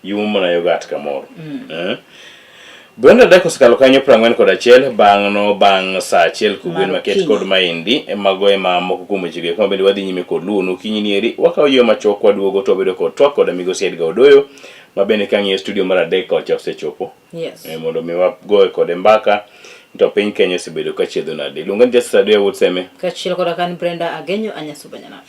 yumo mana yogat kamoro. Eh? Brenda Dek osekalo kanyo 41 bang' no bang' saa achiel kogwen Mar maket okinyi. kod maendi mago ema moko kuom wechego eko mabende wadhi nyime kod luwo okinyi nieri wakawo yo machuok waduogo to wabedo kod twak kod migosi Edgar Odoyo ma bende ka ng'iyo studio mar adek kocha osechopo Yes. mondo mi wagoye kode mbaka to piny Kenya osebedo ka chiedho nade. Luonga ni Justice Adoyo Wuod Seme. Kaachiel koda kan Brenda Agenyo Anyasuba Nyanam.